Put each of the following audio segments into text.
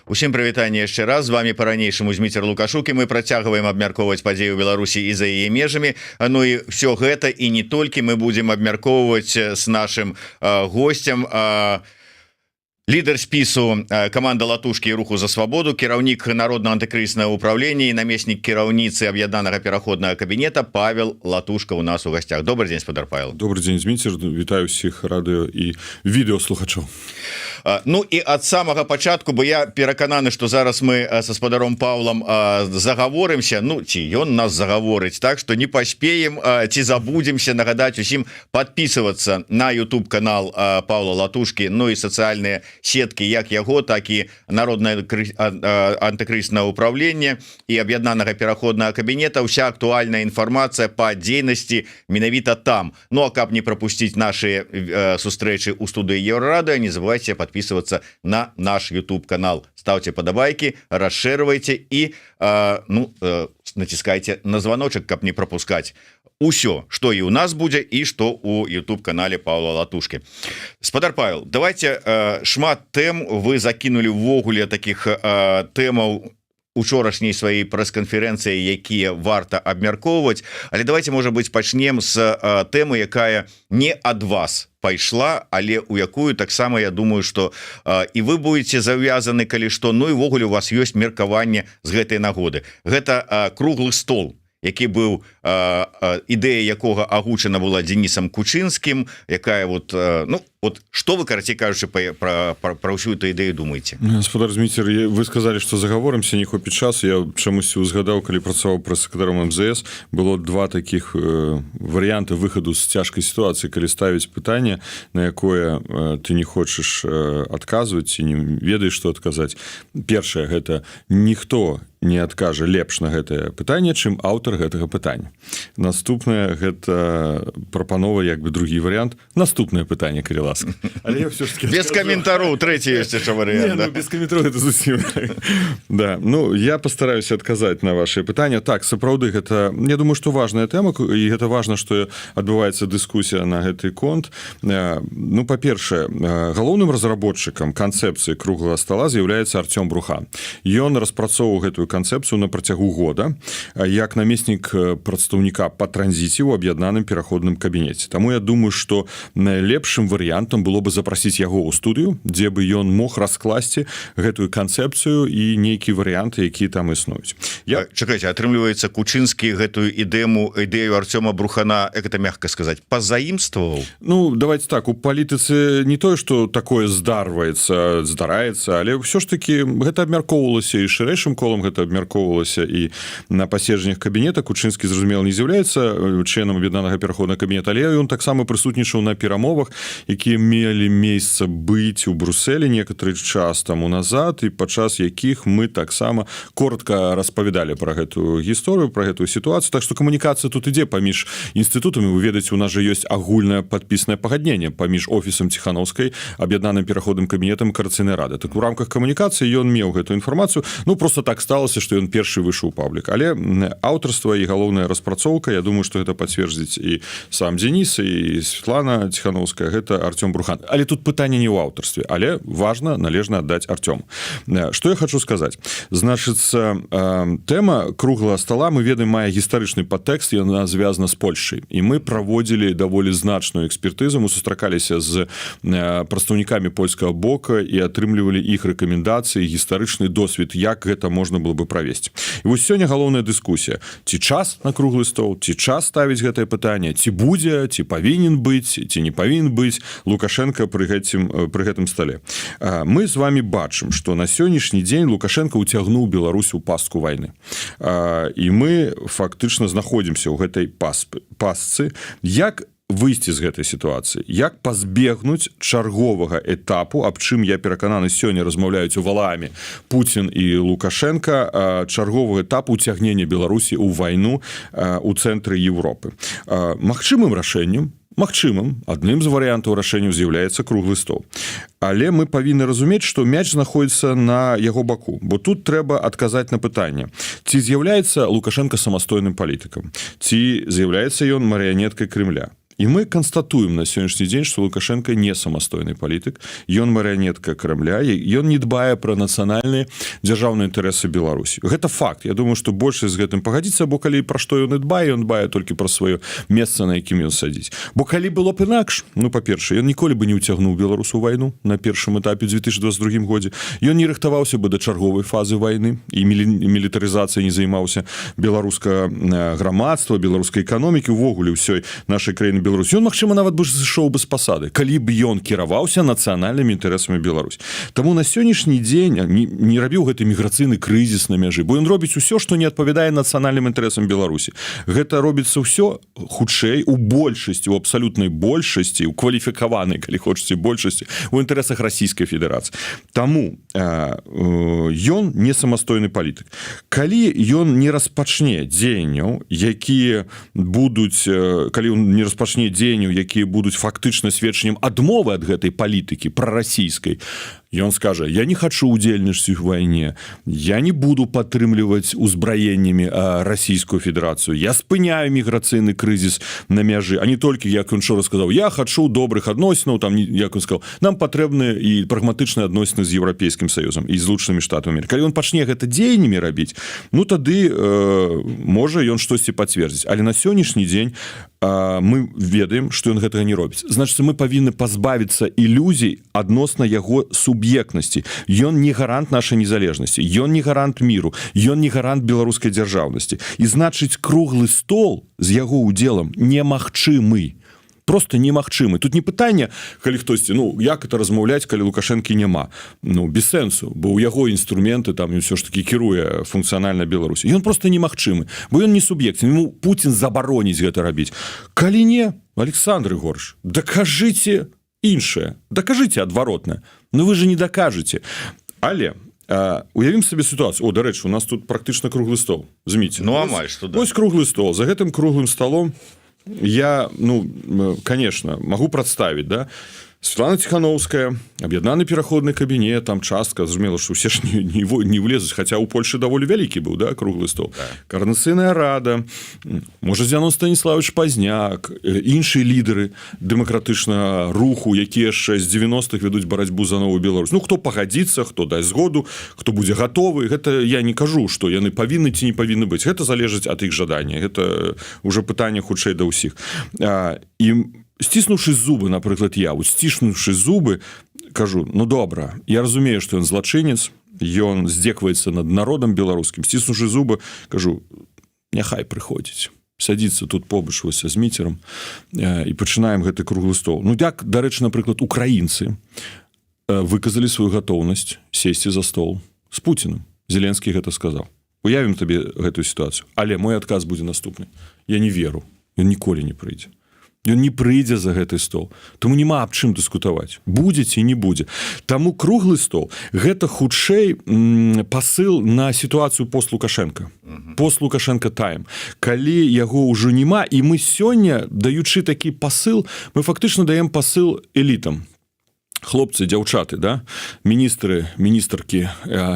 Усім прывітанне яшчэ раз. З вамі па-ранейшаму Зміцер Лукашук, і мы працягваем абмяркоўваць падзеі ў Беларусі і за яе межамі. Ну і все гэта і не толькі мы будзем абмяркоўваць с нашим гостем: лідар спісу «Каманда Латушкі» і руху «За свабоду», кіраўнік Народного антыкрызнага управлення і намеснік кіраўніцы Аб'яднанага пераходнага кабінета Павел Латушка у нас у гасцях. Добрый день, спадар Павел. Добрый день, Зміцер. Вітаю всіх радыё і відэослухачоў. Ну і ад самага пачатку, бо я перакананы, что зараз мы са спадаром Паўлам загаворымся, ну ці ён нас загаворыць так, что не паспеем ці забудземся нагадаць усім подписываться на YouTube канал Павла Латушки, ну і сацыяльныя сеткі як яго, так і Народное антыкрызнага управлення і Аб'яднанага пераходнага кабінета. Вся актуальная інфармацыя по дзейнасці менавіта там. Ну а каб не пропусціць наши сустрэчы у студыі Еўрарадыё, не забывайте подписываться на наш YouTube канал, ставьте падабайки, расширывайте и ну, націскайте на звоночек, каб не пропускать усё, что і у нас будзе і что у YouTube канале Павла Латушки. Спадар Павел, давайте, шмат тэм вы закінулі увогуле, таких тэмаў учорашняй сваёй прэс-канферэнцыі, якія варта абмяркоўваць. Але давайте, можа быть, пачнем с тэмы, якая не ад вас пайшла, але у якую таксама, я думаю, что і вы будете завязаны, калі што, ну і увогуле у вас ёсць меркаванне з гэтай нагоды. Гэта круглы стол, які быў, ідэя якога агучана была Денісам Кучынскім, якая вот, ну вот, что вы, карацей кажучы, пра ўсю эту ідэю думаете? Спадар Зміцер, вы сказали, что загаворымся, не хопіць час. Я чамусь узгадаў, калі працаваў прэс-сакратаром МЗС, было два таких варыянты выхаду з цяжкай сітуацыі, калі ставіць пытанне, на якое ты не хочаш адказваць і не ведаеш, што адказаць. Першае — гэта ніхто не адкажа лепш на гэтае пытанне, чым аўтар гэтага пытання. Наступнае — гэта прапанова, як бы другі варыянт: наступнае пытанне, калі ласка. Але я все ж таки без каментароў. Трэці ёсць яшчэ варыянт. Не, ну, да? без каментароў это зусім, да. Ну, я постараюся адказаць на ваше пытанне. Так, сапраўды, гэта, я думаю, что важная тэма, і гэта важна, что адбываецца дыскусія на гэты конт. Ну, па-першае, галоўным разработчыкам канцэпцыі круглага стола з'яўляецца Артём Брухан. Ён распрацоўваў гэтую канцэпцыю на працягу года як намеснік прадстаўніка па транзіце ў Аб'яднаным пераходным кабінеце. Таму я думаю, что найлепшым варыянтам было бы запрасіць яго ў студыю, дзе бы ён мог раскласці гэтую канцэпцыю і нейкія варыянты, якія там існуюць. Я Чакайце, атрымліваецца, Кучынскі гэтую ідэю Артёма Брухана, это мягко сказать, пазаімстваваў? Ну, давайте так, у палітыцы не тое что такое здарваецца, здараецца, але ўсё ж таки гэта абмяркоўвалася і шырэйшым колам, гэта абмяркоўвалася і на паседжаннях кабінета. Кучынскі, зразумела, не з'яўляецца членам Аб'яднанага пераходнага кабінета, але ён таксама прысутнічаў на перамовах, якія мелі месца быць у Бруселі некаторы час таму назад і падчас якіх мы таксама коротко распавядалі про гэтую гісторыю, про гэтую сітуацыю. Так что камунікацыя тут ідзе паміж інстытутамі. Вы ведаеце, у нас же ёсць агульнае падпіснае пагадненне паміж офісам Ціхановскай, Аб'яднаным пераходным кабінетам, Каардынацыйнай рады. Так у рамках камунікацыі ён меў гэтую інфармацыю. Ну, просто так сталася, что ён першы выйшаў у паблік, але аўтарства і галоўная распрацоўка, я думаю, что гэта пацвердзіць і сам Денис, і Светлана Ціхановская, гэта Артём Брухан. Але тут пытанне не ў аўтарстве, але важна, належна аддаць Артём. Что я хочу сказать: значыцца, тэма круглага стола, мы ведаем, мае гістарычны падтэкст, яна звязана з Польшай, і мы праводзілі даволі значную экспертызу, мы сустракаліся з прадстаўнікамі польскага бока і атрымлівалі іх рэкамендацыі, гістарычны досвед, як гэта можна было бы правесці. І вось сёння галоўная дыскусія: ці час на круглы стол, ці час ставіць гэтае пытанне, ці будзе, ці павінен быць, ці не павінен быць Лукашенко пры гэтым стале. Мы з вами бачым, что на сённяшні дзень Лукашенко уцягнуў Беларусь у пастку войны, і мы фактычна знаходзімся ў гэтай пасцы. Як выйсці з гэтай сітуацыі, як пазбегнуць чарговага этапу, аб чым, я перакананы, сёння размаўляюць у Валааме Пуцін і Лукашенко, чарговы этап уцягнення Беларусі ў вайну у цэнтры Европы? Магчымым рашэннем, магчымым, адным з варыянтаў рашэнняў з'яўляецца круглы стол. Але мы павінны разумець, што мяч знаходіцца на яго баку, бо тут трэба адказаць на пытанне: ці з'яўляецца Лукашенко самастойным палітыкам, ці з'яўляецца ён марыянеткай Кремля. І мы канстатуем на сённяшні дзень, что Лукашенко не самастойны палітык, ён марыянетка Крамля, ён не дбае пра нацыянальныя, дзяржаўныя інтарэсы Беларусі. Гэта факт. Я думаю, что большасць з гэтым пагадзіцца, бо калі пра што ён і дбае, ён дбае толькі пра сваё месца, на якім ён садзіць. Бо калі было б інакш, ну, па-першае, ён ніколі бы не ўцягнуў Беларусу вайну на першым этапе 2022 годзе, ён не рыхтаваўся бы да чарговай фазы вайны і мілітарызацыі не займаўся беларуска грамадства, беларускай эканомікі, увогуле ўсёй нашай краіны Беларусь. Ён, магчыма, нават бы сышоў бы з пасады, калі б ён кіраваўся нацыянальнымі інтарэсамі Беларусь. Таму на сённяшні дзень не рабіў гэты міграцыйны крызіс на мяжы, бо ён робіць усё, што не адпавядае нацыянальным інтарэсам Беларусі. Гэта робіцца ўсё хутчэй у большасці, у абсалютнай большасці, у кваліфікаванай, калі хочаце, большасці у інтарэсах Расійскай Федэрацыі. Таму ён не самастойны палітык. Калі ён не распачне дзеянняў, якія будуць, калі он не распачне дзеянняў, якія будуць фактычна сведчаннем адмовы ад гэтай палітыкі прарасійскай, ён скажа: «Я не хачу удзельнічаць у вайне, я не буду падтрымліваць узбраеннямі Расійскую Федэрацыю, я спыняю міграцыйны крызіс на мяжы», а не толькі, як ён учора сказаў, «я хачу добрых адносінаў», там, як он сказал, «нам патрэбны і прагматычныя адносіны з Еўрапейскім Саюзам і Злучанымі Штатамі». Калі он пачне гэта дзеяннямі рабіць, ну, тады можа, ён штосьці пацвердзіць. Але на сённяшні дзень мы ведаем, что ён гэтага не робіць. Значит, мы павінны пазбавіцца ілюзій адносна яго суб'ектнасці. Ён не гарант нашай незалежнасці, ён не гарант міру, ён не гарант беларускай дзяржаўнасці. І, значыць, круглы стол з яго удзелам немагчымы, просто немагчымы. Тут не пытанне, калі хтосьці: «Ну, як это размаўляць, калі Лукашэнкі няма?» Ну, без сэнсу, бо ў яго інструменты там, ўсё ж таки кіруе функцыянальна Беларусь. Ён просто немагчымы, бо ён не суб'ект, ему Путін забароніць гэта рабіць. Калі не, Александр Егорович, дакажыце іншае, дакажыце адваротна. Но вы же не дакажаце. Але уявім сабе сітуацыю. О, дарэчы, у нас тут практычна круглы стол, Зміце. Ну, амаль что, да. Ось круглы стол. За гэтым круглым столом я, ну, конечно, могу представить, да, Светлана Тихановская, Аб'яднаны пераходны кабінет, там частка, зразумела, что усе ж не влезуць, хотя у Польшы даволі вялікі быў, да, круглы стол, да. Каардынацыйная рада, можа, Зянон Станіславович Пазняк, іншыя лідары дэмакратычнага руху, якія яшчэ з 90-х вядуць барацьбу за новую Беларусь. Ну, хто пагадзіцца, хто дасць згоду, хто будзе гатовы. Гэта я не кажу, что яны павінны ці не павінны быць, гэта залежыць ад іх жадання, гэта уже пытанне хутчэй да ўсіх. І сціснуўшы зубы, напрыклад, я вот, сціснуўшы зубы, кажу: «Ну добра, я разумею, что ён злачынец, ён здзекваецца над народам беларускім». Сціснуўшы зубы, кажу: «Няхай прыходзіць, садіцца тут побач вось са Зміцерам, і пачынаем гэты круглы стол». Ну, як, дарэчы, напрыклад, украінцы выказалі сваю гатоўнасць сесці за стол с Путиным. Зеленскі гэта сказал. Уявім табе гэтую сітуацыю. Але мой адказ будзе наступны: я не веру, ён ніколі не прыйдзе. Ён не прыйдзе за гэты стол. Таму няма аб чым дыскутаваць, будзе ці не будзе. Таму круглы стол — гэта хутчэй посыл на сітуацыю пост Лукашенко, пост Лукашенко тайм, калі яго ўжо няма. І мы сёння, даючы такі посыл, мы фактычна даем посыл элітам: хлопцы, дзяўчаты, да, міністры, міністркі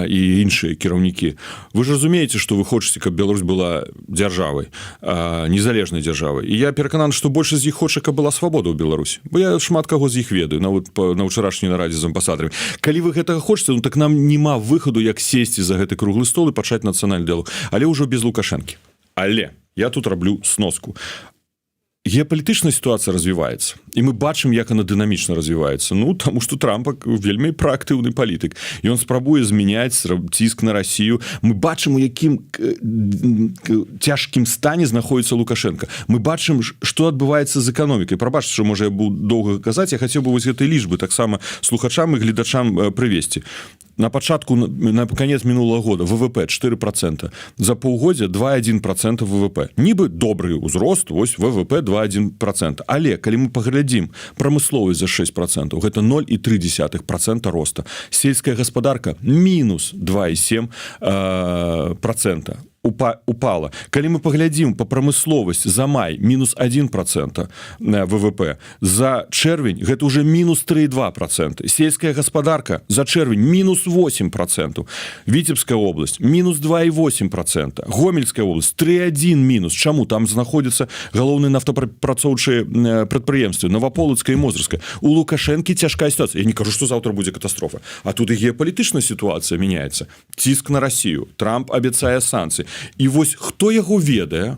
і іншыя кіраўнікі, вы ж разумееце, что вы хочаце, каб Беларусь была дзяржавай, незалежнай дзяржавай. І я перакананы, что больш з іх хоча, каб была свабода ў Беларусь, бо я шмат каго з іх ведаю, нават на ўчарашняй нарадзе з амбасадарамі. Калі вы гэтага хочаце, ну, так нам няма выхаду, як сесці за гэты круглы стол і пачаць нацыянальны дыялог, але ўжо без Лукашэнкі. Але я тут раблю сноску: геапалітычная сітуацыя развіваецца, і мы бачым, як она дынамічна развіваецца. Ну, таму что Трамп вельмі праактыўны палітык, ён спрабуе змяняць ціск на Россию. Мы бачым, у якім цяжкім стане знаходіцца Лукашенко, мы бачым, что адбываецца з эканомікай. Прабачце, что, можа, я буду доўга казаць, я хацеў бы вось гэтай лічбы таксама слухачам і гледачам прывесці. На пачатку, на конец мінулого года ВВП 4%, за паўгоддзя 2,1% ВВП. Нібы добры ўзрост, вось ВВП 2,1%. Але калі мы паглядзім прамысловасць за 6%, гэта 0,3% роста, сельская гаспадарка мінус 2,7%. Упала. Калі мы паглядзім по прамысловасць, за май мінус 1% ВВП, за чэрвень гэта уже мінус 3,2%. Сельская гаспадарка за чэрвень мінус 8%, Віцебская область мінус 2,8%, Гомельская область 3,1 мінус. Чаму? Там знаходзіцца галоўны нафтапрацоўчыя прадпрыемствы, Наваполацкая і Мозырская. У Лукашэнкі цяжкая ситуация. Я не кажу, что завтра будзе катастрофа, а тут і геапалітычная ситуация меняется, ціск на Россию, Трамп абяцае санкцыі. І вось хто яго ведае,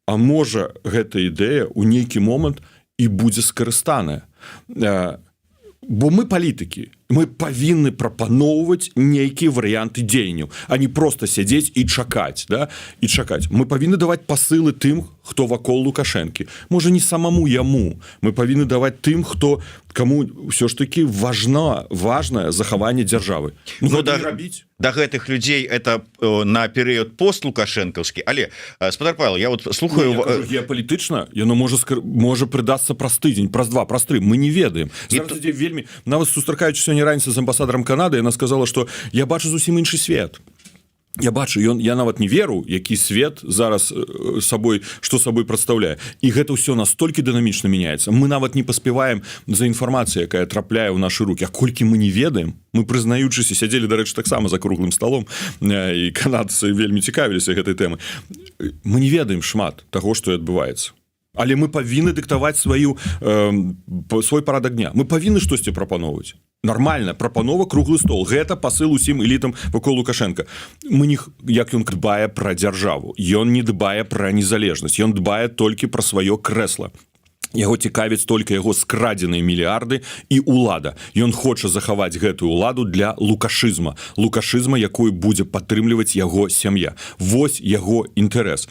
а можа, гэта ідэя у нейкі момант і будзе скарыстаная. Бо мы палітыкі, мы павінны прапаноўваць нейкія варыянты дзеянняў, а не просто сядзець і чакаць, да, і чакаць. Мы павінны даваць пасылы тым, хто вакол Лукашэнкі, можа, не самаму яму. Мы павінны даваць тым, хто кому ўсё ж таки важное захаванне дзяржавы. Ну, да, рабіць. До гэтых людзей это на перыяд пост-лукашэнкаўскі. Але, спадар Павел, я вот слухаю. Ну, геапалітычна яно можа прыдасца праз тыдзень, праз два, праз тры, мы не ведаем. І тут вельмі, нават сустракаючы сёння раніцай з амбасадарам Канады, яна сказала, что я бачу зусім іншы свет. Я бачу ён, я нават не веру, які свет зараз сабой, что сабой прадстаўляе. І гэта ўсё настолькі дынамічна меняется, мы нават не паспяваем за інфармацыяй, якая трапляе ў нашы руки. А колькі мы не ведаем! Мы, прызнаючыся, сядзелі, дарэчы, таксама за круглым столом, і канадцы вельмі цікавіліся гэтай тэмы. Мы не ведаем шмат таго, што адбываецца, але мы павінны дыктаваць свой парадак дня, мы павінны штосьці прапаноўваць. Нормально, прапанова: круглы стол. Гэта посыл усім элітам вакол Лукашенко. Мы не, як ён дбае пра дзяржаву, ён не дбае пра незалежнасць, ён дбае толькі пра сваё крэсла. Яго цікавіць только яго скрадзеныя мільярды і улада. Ён хоча захаваць гэтую уладу для лукашызма, лукашызма, якую будзе падтрымліваць яго сям'я. Вось яго інтарэс.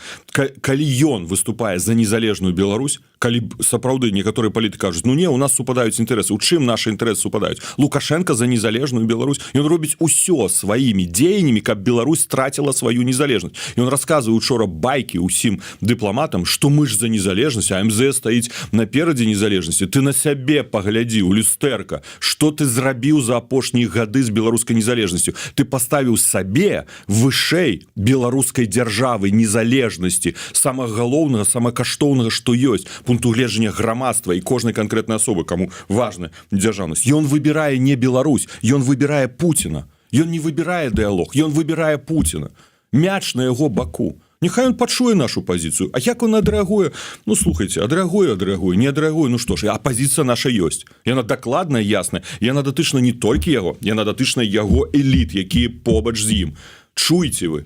Калі ён выступае за незалежную Беларусь, калі б сапраўды некаторыя паліты кажуць: «Ну не, у нас супадаюць інтарэсы». У чым наши інтарэсы супадаюць? Лукашенко за незалежную Беларусь? Ён робіць усё сваімі дзеяннямі, каб Беларусь страціла сваю незалежнасць. Ён расказвае учора байкі усім дыпламатам, что мы ж за незалежнасць, а МЗС стаіць наперадзе незалежнасці. Ты на сябе паглядзі у люстэрка, что ты зрабіў за апошнія гады з беларускай незалежнасцю? Ты паставіў сабе вышэй беларускай дзяржавы, незалежнасці, самага галоўнага, самакаштоўнага, што ёсць пункту гледжання грамадства і кожнай канкрэтнай асобы, кому важна дзяржаўнасць. Ён выбірае не Беларусь, ён выбірае Пуціна. Ён не выбірае дыалог, ён выбірае Пуціна. Мяч на яго баку. Няхай он пачуе нашу пазіцыю. А як он адрэагуе? Ну, слухайте, адрэагуе, адрэагуе, не адрэагуе, ну што ж, а пазіцыя наша ёсць, яна дакладная, ясная, яна датычна не толькі яго, яна датычна яго эліт, якія побач з ім. Чуеце вы,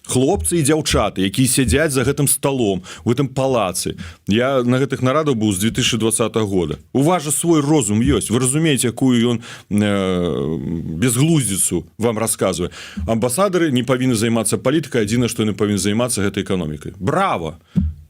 хлопцы і дзяўчаты, якія сядзяць за гэтым столом в этом палацы? Я на гэтых нарадах быў з 2020 года. У вас же свой розум ёсць, вы разумееце, якую ён безглуздзіцу вам рассказывае. Амбасадары не павінны займацца палітыкай, адзіна, што яны павінны займацца, гэта эканомікай. Браво!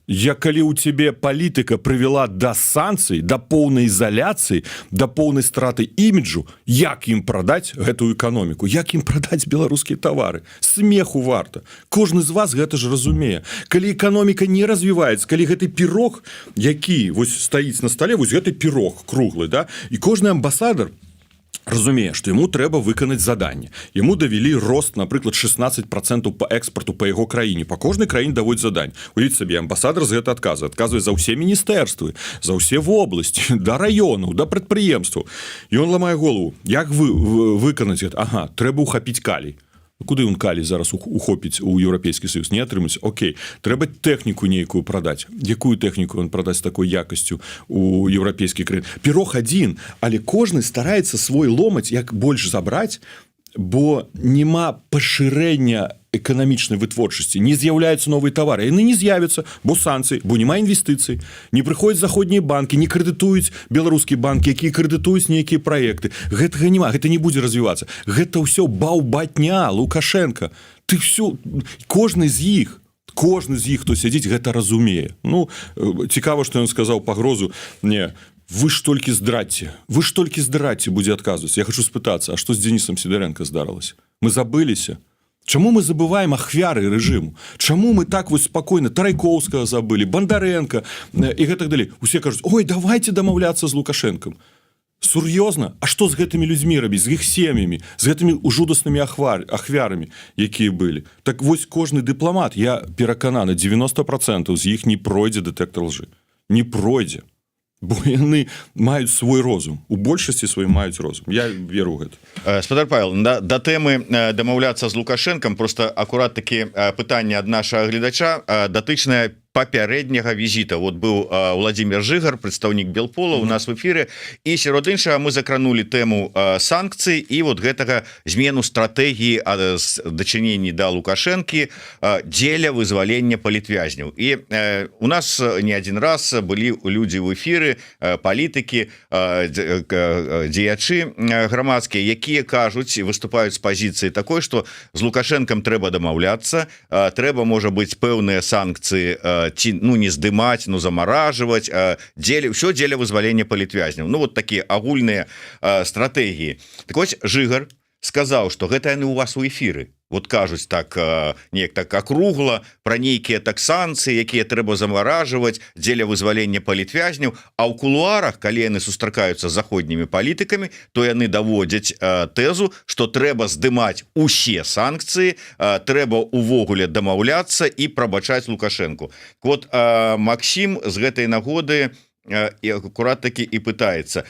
Я калі у цябе палітыка прывяла да санкцый, да поўнай ізаляцыі, да поўнай страты іміджу, як ім прадаць гэтую эканоміку, як ім прадаць беларускія тавары? Смеху варта. Кожны з вас гэта ж разумее. Калі эканоміка не развіваецца, калі гэты пірог, які вось стаіць на стале, вось гэты пірог круглы, да, і кожны амбасадар разумее, что ему трэба выканаць заданне. Ему давялі рост, напрыклад, 16% по экспорту по яго краіне. По кожнай краіне даводзь задань. Уявіць сабе, амбасадар за гэта адказы, адказвае за ўсе міністэрствы, за ўсе вобласці, да раёнаў, да прадпрыемстваў. І он ламае голову, як вы выканаць гэта. Ага, трэба ухапіць калій. Куды он калій зараз ухопіць? У Еўрапейскі союз не атрымаць. Окей, трэба тэхніку нейкую прадаць. Якую тэхніку он прадаць такой якасцю у еўрапейскі краін? Пірог адзін, але кожны стараецца свой ломаць, як больш забраць, бо няма пашырэння эканамічнай вытворчасці, не з'яўляюцца новыя тавары, яны не з'явяцца, бо санкцыі, бо няма інвестыцый, не прыходзяць заходнія банкі, не крэдытуюць беларускія банкі, якія крэдытуюць нейкія праекты. Гэтага няма, гэта не будзе развівацца. Гэта ўсё баўбатня Лукашенко. Ты всю, кожны з іх, хто сядзіць, гэта разумее. Ну, цікава, што ён сказаў пагрозу: «Не, вы ж толькі здрадзьце, вы ж толькі здрадзьце», будзе адказваць. Я хочу спытацца, а што з Денисом Сидоренко здарылася? Мы забыліся. Чаму мы забываем ахвяры рэжыму? Чаму мы так вось спакойна Тарайкоўскага забылі, Бандаренко і гэтак далей? Усе кажуць: «Ой, давайте дамаўляцца з Лукашэнкам». Сур'ёзна? А што з гэтымі людзьмі рабіць, з іх сем'ямі, з гэтымі жудаснымі ахвярамі, якія былі? Так вось, кожны дыпламат, я перакананы, 90% з іх не пройдзе дэтэктар лжы, не пройдзе, бо яны маюць свой розум, у большасці свой маюць розум, я веру гэта. Спадар Павел, да тэмы дамаўляцца з Лукашэнкам, просто акурат такі пытанне ад нашага гледача, датычнае папярэдняга візіта. Вот быў Владимир Жыгар, прадстаўнік Белпола, у нас в эфире, і сярод іншага мы закранули тэму санкцый і вот гэтага змену стратэгіі дачыненні да Лукашэнкі дзеля вызвалення палітвязняў. І у нас не один раз былі людзі в эфиры, палітыкі, дзеячы грамадскія, якія кажуць, выступаюць з пазіцыі такой, что з Лукашэнкам трэба дамаўляцца, трэба, можа быть, пэўныя санкцыі ці, ну, не здымаць, ну, замаражваць, дзеля ўсё дзеля вызвалення палітвязняў. Ну, вот такія агульныя стратэгіі. Так вось, Жыгар сказаў, что гэта яны у вас у эфиры вот кажуць так, неяк так акругла про нейкія так санкцыі, якія трэба замаражваць дзеля вызвалення палітвязняў, а ў кулуарах, калі яны сустракаюцца з заходнімі палітыкамі, то яны даводзяць тэзу, что трэба здымаць усе санкцыі, трэба увогуле дамаўляцца і прабачаць Лукашэнку. Вот Максим з гэтай нагоды і акурат таки і пытаецца: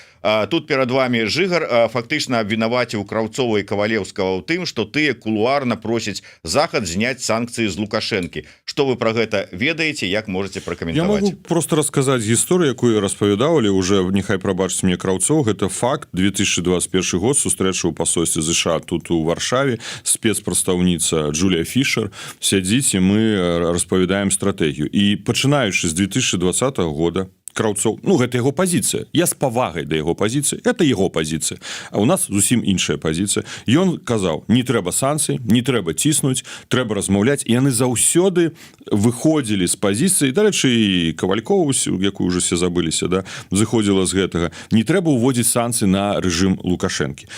тут перад вами Жыгар фактычна абвінаваціў Краўцова і Кавалеўскага ў тым, что тыя кулуарна просяць Захад зняць санкцыі з Лукашэнкі. Что вы про гэта ведаеце, як можете пракаментаваць? Просто расказаць гісторыю, якую распавядаў, але уже нехай прабачыць мне Краўцоў, гэта факт. 2021 год, сустрэча ў пасольстве ЗША тут, у Варшаве, спецпрадстаўніца Джулія Фішер сядзіць, і мы распавядаем стратэгію. І пачынаючы з 2020 года Краўцоў, ну, гэта яго пазіцыя, я з павагай да яго пазіцыі, это яго пазіцыя, а у нас зусім іншая пазіцыя, ён казаў: не трэба санкцый, не трэба ціснуць, трэба размаўляць. Яны заўсёды выходзілі з пазіцыі, дарэчы, і Кавалькова, якую уже все забыліся, да, зыходзіла з гэтага: не трэба ўводзіць санкцыі на рэжым Лукашэнкі.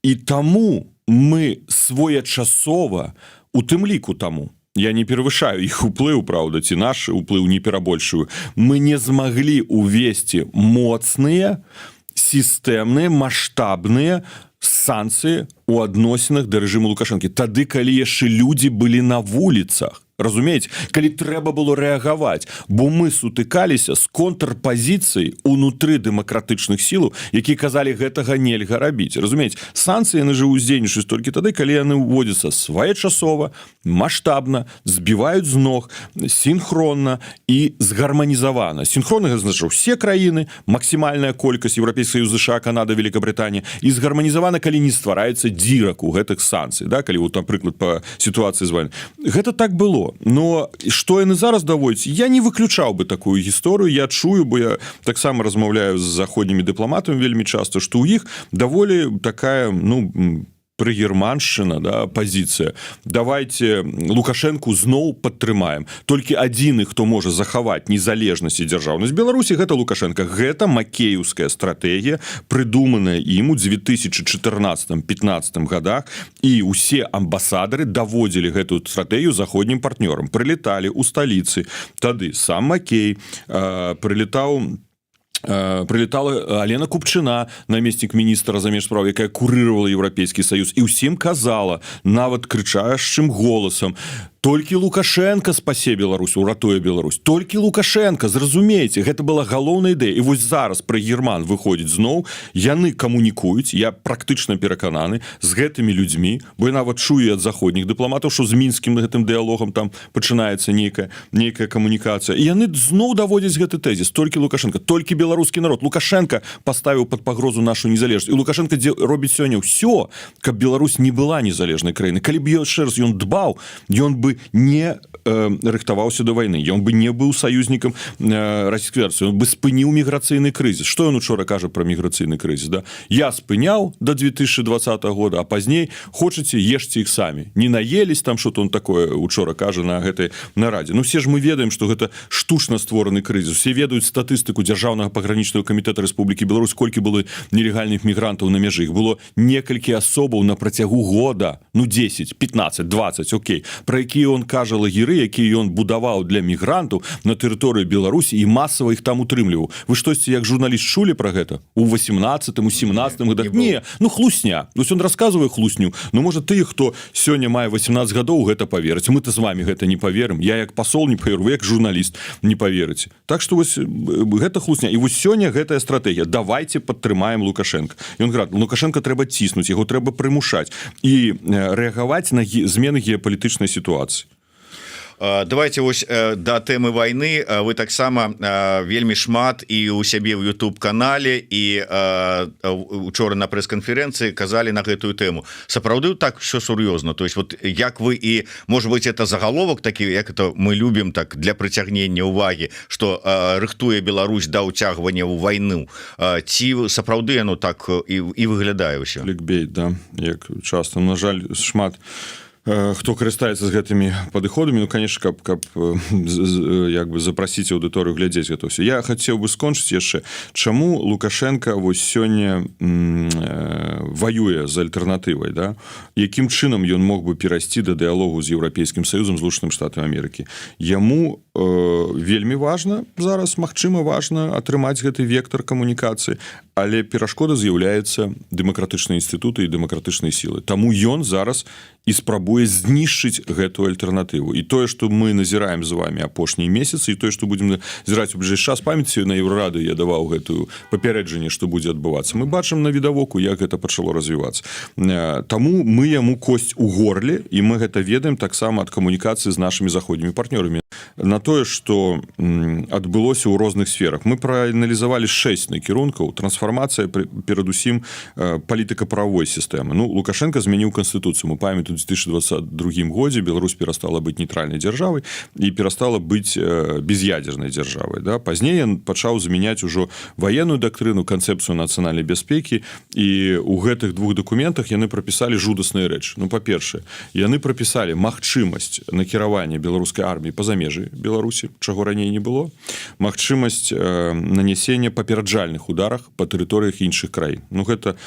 І таму мы своечасова, у тым ліку таму, я не перавышаю іх уплыў, праўда, ці наш уплыў не перабольшую, мы не змаглі увесці моцныя, сістэмныя, маштабныя санкцыі у адносінах да рэжыму Лукашэнкі тады, калі яшчэ людзі былі на вуліцах, разумееце, калі трэба было рэагаваць, бо мы сутыкаліся з контрпазіцыяй унутры дэмакратычных сілаў, які казалі: гэтага нельга рабіць. Разумееце, санкцыі, яны же ўздзейнічаюць толькі тады, калі яны ўводзяцца своечасова, маштабна, збіваюць з ног, синхронна і згарманізавана. Синхронна — значыць усе краіны, максімальная колькасць: Еўрапейскі Саюз, ЗША, Канада, Великабрытанія, і згарманізавана, калі не ствараецца дзірак у гэтых санкцый, да, калі вот, напрыклад, по сітуацыі з вами гэта так было. Но что яны зараз даводзяць, я не выключаў бы такую гісторыю. Я чую, бо я таксама размаўляю з заходнімі дыпламатамі вельмі часто, что у іх даволі такая, ну, прагерманшчына, да, пазіцыя: давайте Лукашэнку зноў падтрымаем, толькі адзіны, хто можа захаваць незалежнасць і дзяржаўнасць Беларусі, гэта Лукашэнка. Гэта макеўская стратэгія, прыдуманая ім у 2014-15 годах, і усе амбасадары даводзілі гэтую стратэгію заходнім партнёрам. Прылеталі у сталіцы тады сам Макей прылетаў, прылетала Алена Купчына, намеснік міністра замеж справ, якая курировала Еўрапейскі Саюз, і ўсім казала, нават крычашчым голасам: толькі Лукашэнка спасе Беларусь, уратуе Беларусь, толькі Лукашэнка, зразумейце. Гэта была галоўная ідэя. І вось зараз пра герман выходзіць зноў, яны камунікуюць, я практычна перакананы, з гэтымі людзьмі, бо я нават чую ад заходніх дыпламатаў, що з мінскім гэтым дыалогам там пачынаецца нейкая камунікацыя, і яны зноў даводзяць гэты тэзіс: толькі Лукашэнка, толькі беларускі народ, Лукашэнка паставіў под пагрозу нашу незалежнасць. І Лукашэнка дзе робіць сёння ўсё, каб Беларусь не была незалежнай краіны. Калі б яшчэ раз ён дбаў, ён бы не рыхтаваўся до войны, ён бы не быў саюзнікам Расійскай Федэрацыі, он бы спыніў міграцыйны крызіс. Что ён учора кажа про міграцыйны крызіс, да? Я спыняў до 2020 года, а пазней хочаце — ешьте их сами, не наелись там, что-то он такое учора кажа на гэтай нарадзе. Ну, все ж мы ведаем, что гэта штучна створаны крызіс, все ведаюць статыстыку Дзяржаўнага пагранічнага камітэта Рэспублікі Беларусь, колькі было нелегальных мігрантаў на мяжы. Іх было некалькі асобаў на працягу года, ну, 10, 15, 20, Окей, про якія Якія, он кажа, лагеры, якія ён будаваў для мігрантаў на тэрыторыі Беларусі і масава іх там утрымліваў? Вы штосьці як журналіст чулі про гэта у 18, у 17 годах? Не, ну хлусня. Ну, он рассказывае хлусню. Ну, можа, ты, хто сёння мае 18 гадоў, гэта поверыць. Мы-то з вами гэта не поверым. Я як пасол не поверу, як журналіст не поверыце. Так что вось гэта хлусня. І вось сёння гэтая стратэгія: давайте падтрымаем Лукашенко. Ён град Лукашенко трэба ціснуць, яго трэба прымушаць і рэагаваць на змены геапалітычнай сітуацыі. Давайте вось да тэмы войны. Вы таксама вельмі шмат і у сябе в YouTube канале, і учора на прэс-канферэнцыі казалі на гэтую тэму. Сапраўды так все сур'ёзна? То есть вот як вы, і может быть, это заголовок такі, як это мы любим, так, для прыцягнення увагі, что рыхтуе Беларусь да ўцягвання ў войну, ці сапраўды оно так і выглядае ўсё? Клікбейт, да, як часто, на жаль, шмат хто карыстаецца з гэтымі падыходамі. Ну, конечно, каб як бы запрасіць аўдыторыю глядзець гэта ўсё. Я хацеў бы скончыць яшчэ, чаму Лукашенко вось сёння ваюе з альтэрнатывай, да, якім чынам ён мог бы перайсці да дыалогу з Еўрапейскім Саюзам, Злучаным Штатам Амерыкі. Яму вельмі важна зараз, магчыма, важна атрымаць гэты вектор камунікацыі, але перашкода з'яўляецца дэмакратычныя інстытуты і дэмакратычнай сілы. Таму ён зараз і спрабуе знішчыць гэтую альтэрнатыву. І тое, што мы назіраем з вами апошнія месяцы, і тое, што будзем назіраць у бліжэйшы час, памяці, на Еўрарады я даваў гэтую папярэджанне, што будзе адбывацца, мы бачым навідавоку, як гэта пачало развівацца. Таму мы яму косць у горле, і мы гэта ведаем таксама ад камунікацыі з нашымі заходнімі партнёрамі. На тое, что адбылося ў розных сферах, мы прааналізавалі 6 накірункаў. Трансфармацыя, перадусім палітыка правовой сістэмы. Ну, Лукашенко змяніў канстытуцыю. Мы памятаю, 2022 годзе Беларусь перастала быць нейтральнай дзяржавай і перастала быць без'ядзернай дзяржавай, да. Пазней ён пачаў змяняць ужо ваенную дактрыну, канцэпцыю нацыянальнай бяспекі, і у гэтых двух дакументах яны прапісалі жудасныя рэчы. Ну, па-першае, яны прапісалі магчымасць накіравання беларускай арміі па-за межы Беларусі, чаго раней не было, магчымасць нанясення папераджальных ударах па тэрыторыях іншых краін. Ну, гэта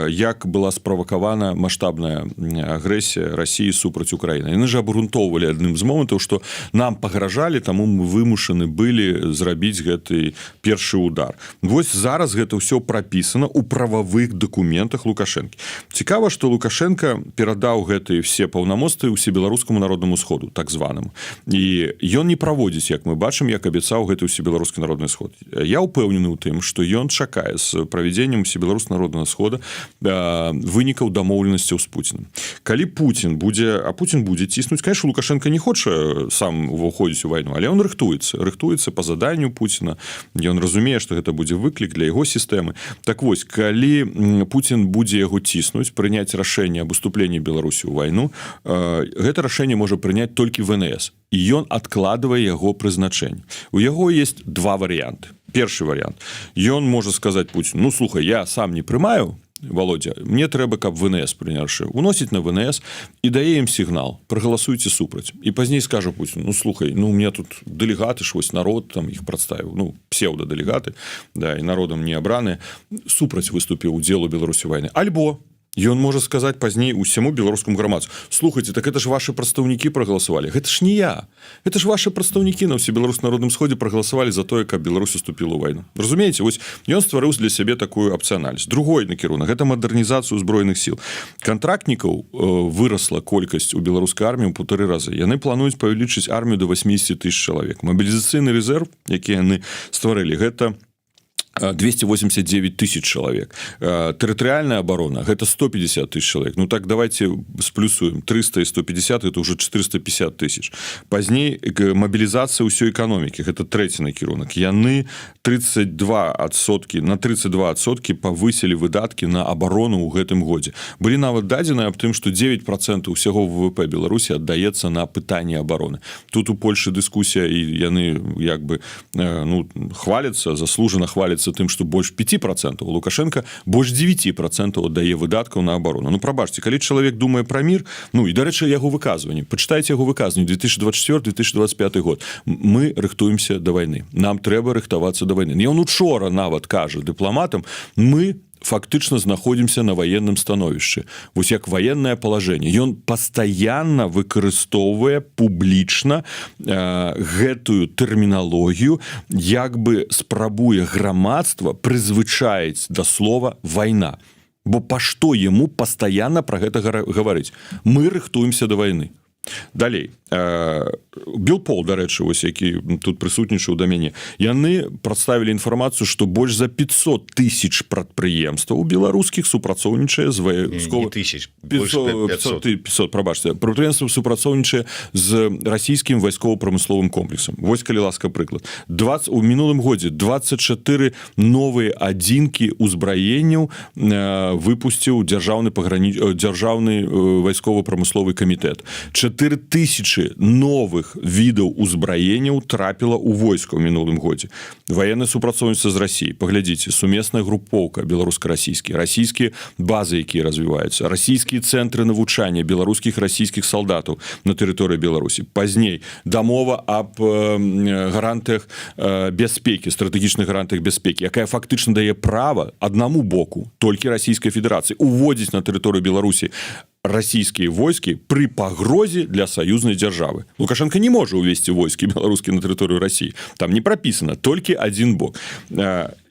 як была справакавана маштабная агрэсія России супраць Украіны. Яны же абгрунтоўвалі адным з момантаў, что нам пагражалі, таму мы вымушаны былі зрабіць гэты першы удар. Вось зараз гэта ўсё прапісана у прававых дакументах Лукашэнкі. Цікава, что Лукашенко перадаў гэтыя все паўнамоцтвы Усебеларускаму народнаму сходу, так званаму, і ён не праводзіць, як мы бачым, як абяцаў, гэты Усебеларускі народны сход. Я ўпэўнены ў тым, что ён чакае з правядзеннем Усебеларус народнага схода вынікаў дамоўленасцяў з Пуціным. Калі Путін будзе, а Путін будзе ціснуць, конечно, Лукашенко не хоча сам уваходзіць у вайну, але он рыхтуецца по заданню Пуціна. Ён разумее, что гэта будзе выклік для яго сістэмы. Так вось, калі Путін будзе яго ціснуць прыняць рашэнне об уступленні Беларусі ў вайну, гэта рашэнне можа прыняць толькі ВНС, і ён адкладвае яго прызначэнне. У яго есть два варианты. Першы вариант: ён можа сказать Путин: «Ну, слухай, я сам не прымаю, Володя, мне трэба, каб ВНС прыняўшы». Уносіць на ВНС і дае ім сігнал: «Прагаласуйце супраць». І пазней скажа Путин: «Ну, слухай, ну, у меня тут дэлегаты ж, вось народ там іх прадставіў, ну, псевдодэлегаты, да, і народам не абраны, супраць выступіў удзелу Беларусі войны». Альбо ён можа сказаць пазней усяму беларускаму грамадству: «Слухайте, так это ж ваши прадстаўнікі прагаласавалі, гэта ж не я, это ж ваши прадстаўнікі на Усебеларус народным сходе прагаласавалі за тое, каб Беларусь уступила ў вайну». Разумееце, вось ён стварыў для сябе такую апцыянальнасць. Другой накірунак — гэта мадэрнізацыю узброеных сил. Контрактнікаў выросла колькасць у беларускай арміі ў полторы разы. Яны плануюць павялічыць армію до 80 тысяч чалавек. Мабілізацыйны резерв, які яны стварылі, гэта 289 тысяч чалавек. Тэрытарыальная оборона — гэта 150 тысяч чалавек. Ну так, давайте сплюсуем 300 і 150, это уже 450 тысяч. Пазней мабілізацыя ўсёй эканомікі, гэта трэці накірунак. Яны 32%, на 32% павысілі выдаткі на оборону ў гэтым годзе. Былі нават дадзены аб тым, что 9% усяго ВВП Беларусі аддаецца на пытанне обороны. Тут у Польшы дыскусія, і яны як бы ну, хвалятся, заслужана хвалятся тым, что больш 5%. Лукашенко больш 9% аддае выдаткаў на оборону. Ну, прабачце, калі чалавек думае пра мір. Ну і, дарэчы, яго выказванне, пачытайце яго выказванне 2024-2025 год: «Мы рыхтуемся до войны, нам трэба рыхтавацца до войны». Ён учора нават кажа дыпламатам: «Мы Фактычна знаходзімся на ваенным становішчы, вось як военное положение. Ён пастаянна выкарыстоўвае публічна гэтую тэрміналогію, як бы спрабуе грамадства прызвычаіць да слова «вайна». Бо па што яму пастаянна про гэта гаварыць? Мы рыхтуемся до войны. Далей, БелПол, дарэчы, вось які тут прысутнічаў да мяне, яны прадставілі інфармацыю, што больш за 500 тысяч прадпрыемстваў беларускіх супрацоўнічае з вайскова тысяч. 500, 500, прабачце, прадпрыемстваў супрацоўнічае з расійскім вайскова-прамысловым комплексам. Вось, калі ласка, прыклад: 20 у мінулым годзе 24 новыя адзінкі ўзбраенняў выпусціў дзяржаўны вайскова-прамысловы камітэт. 4000 новых відаў узбраенняў трапіла ў войска ў мінулым годзе. Ваенное супрацоўніцтва з Расіяй, паглядзіце, сумесная групоўка беларуска-расійскі, расійскія базы, якія развіваюцца, расійскія цэнтры навучання беларускіх, расійскіх салдатаў на тэрыторыі Беларусі. Пазней дамова аб гарантыях бяспекі, стратэгічных гарантыях бяспекі, якая фактычна дае права аднаму боку, толькі Расійскай Федэрацыі, уводзіць на тэрыторыю Беларусі расійскія войскі пры пагрозе для саюзнай дзяржавы. Лукашенко не можа увесці войскі беларускі на тэрыторыю Расіі, там не прапісана, толькі один бок.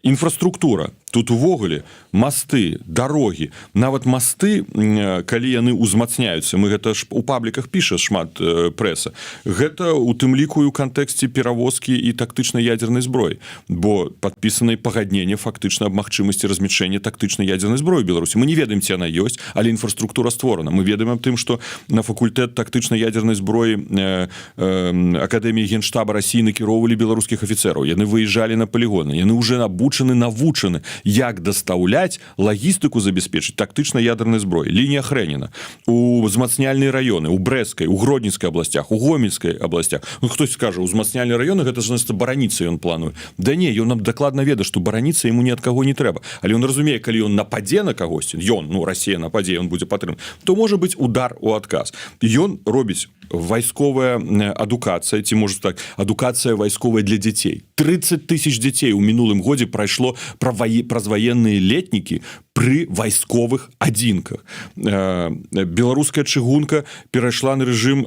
Інфраструктура тут увогуле: масты, дарогі. Нават масты, калі яны ўзмацняюцца, мы гэта ж у пабліках піша шмат прэса, гэта у тым ліку і ў кантэксце перавозкі і тактычнай ядернай зброі, бо падпісанай пагадненне фактычна аб магчымасці размяшчэння тактычнай ядернай зброі Беларусі. Мы не ведаем, ці она ёсць, але інфраструктура створана. Мы ведаем аб тым, что на факультэт тактычнай ядернай зброі Акадэміі Генштаба Расіі накіроўвалі беларускіх афіцераў, яны выязджалі на палігоны, яны уже абучаны, навучаны, як дастаўляць, лагістыку забяспечыць тактычна ядернай зброі. Лінія Хрэніна у узмацняльныя раёны у Брэсцкай, у Гродненскай абласцях, у Гомельскай абласцях. Ну, хтось скажа: узмацняльныя раёны — гэта ж бараніцца ён плануе. Да не, ён нам дакладна ведае, што бараніцца ему ні ад каго не трэба, але он разумее, калі ён нападзе на кагосьці, ён, ну, Расія нападзе, он будзе падтрым, то можа быць удар у адказ. Ён робіць вайсковая адукацыя, ці, можа, так, адукацыя вайсковая для дзяцей. 30 тысяч дзяцей у мінулым годзе прайшло праз ваенныя летнікі пры вайсковых адзінках. Беларуская чыгунка перайшла на рэжым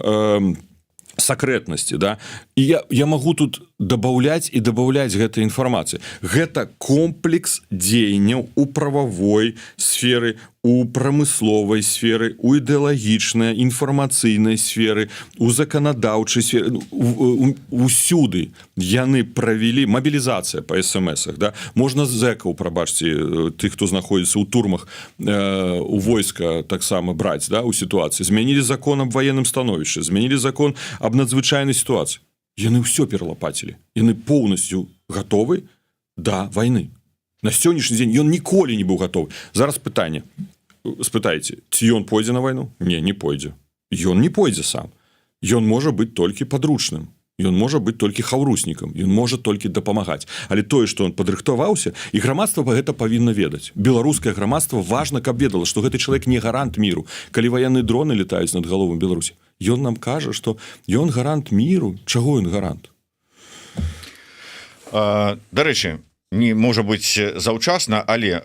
сакрэтнасці, да. І я магу тут дабаўляць і дабаўляць гэтай інфармацыі. Гэта комплекс дзеянняў у прававой сферы, у прамысловай сферы, у ідэалагічнай, інфармацыйнай сферы, у заканадаўчай сферы. Ну, усюды яны правялі. Мабілізацыя по смсах, да, можна зэкаў, прабачце, тых, хто знаходзіцца ў турмах, у войска таксама браць, да. У сітуацыі змянілі закон аб ваенным становішчы, змянілі закон аб надзвычайнай сітуацыі. Яны ўсё пералапацілі, яны поўнасцю гатовы да войны. На сённяшні дзень ён ніколі не быў гатовы. Зараз пытанне, спытаеце, ці ён пойдзе на вайну? Не, не пойдзе. Ён не пойдзе сам. Ён можа быць толькі падручным, ён можа быць толькі хаўруснікам, ён можа толькі дапамагаць. Але тое, што он падрыхтаваўся, і грамадства па гэта павінна ведаць, беларускае грамадства, важна, каб ведала, што гэты чалавек не гарант міру. Калі ваенныя дроны летаюць над галовам Беларусі, ён нам кажа, што ён гарант міру. Чаго ён гарант? Дарэчы, не можа быць заўчасна, але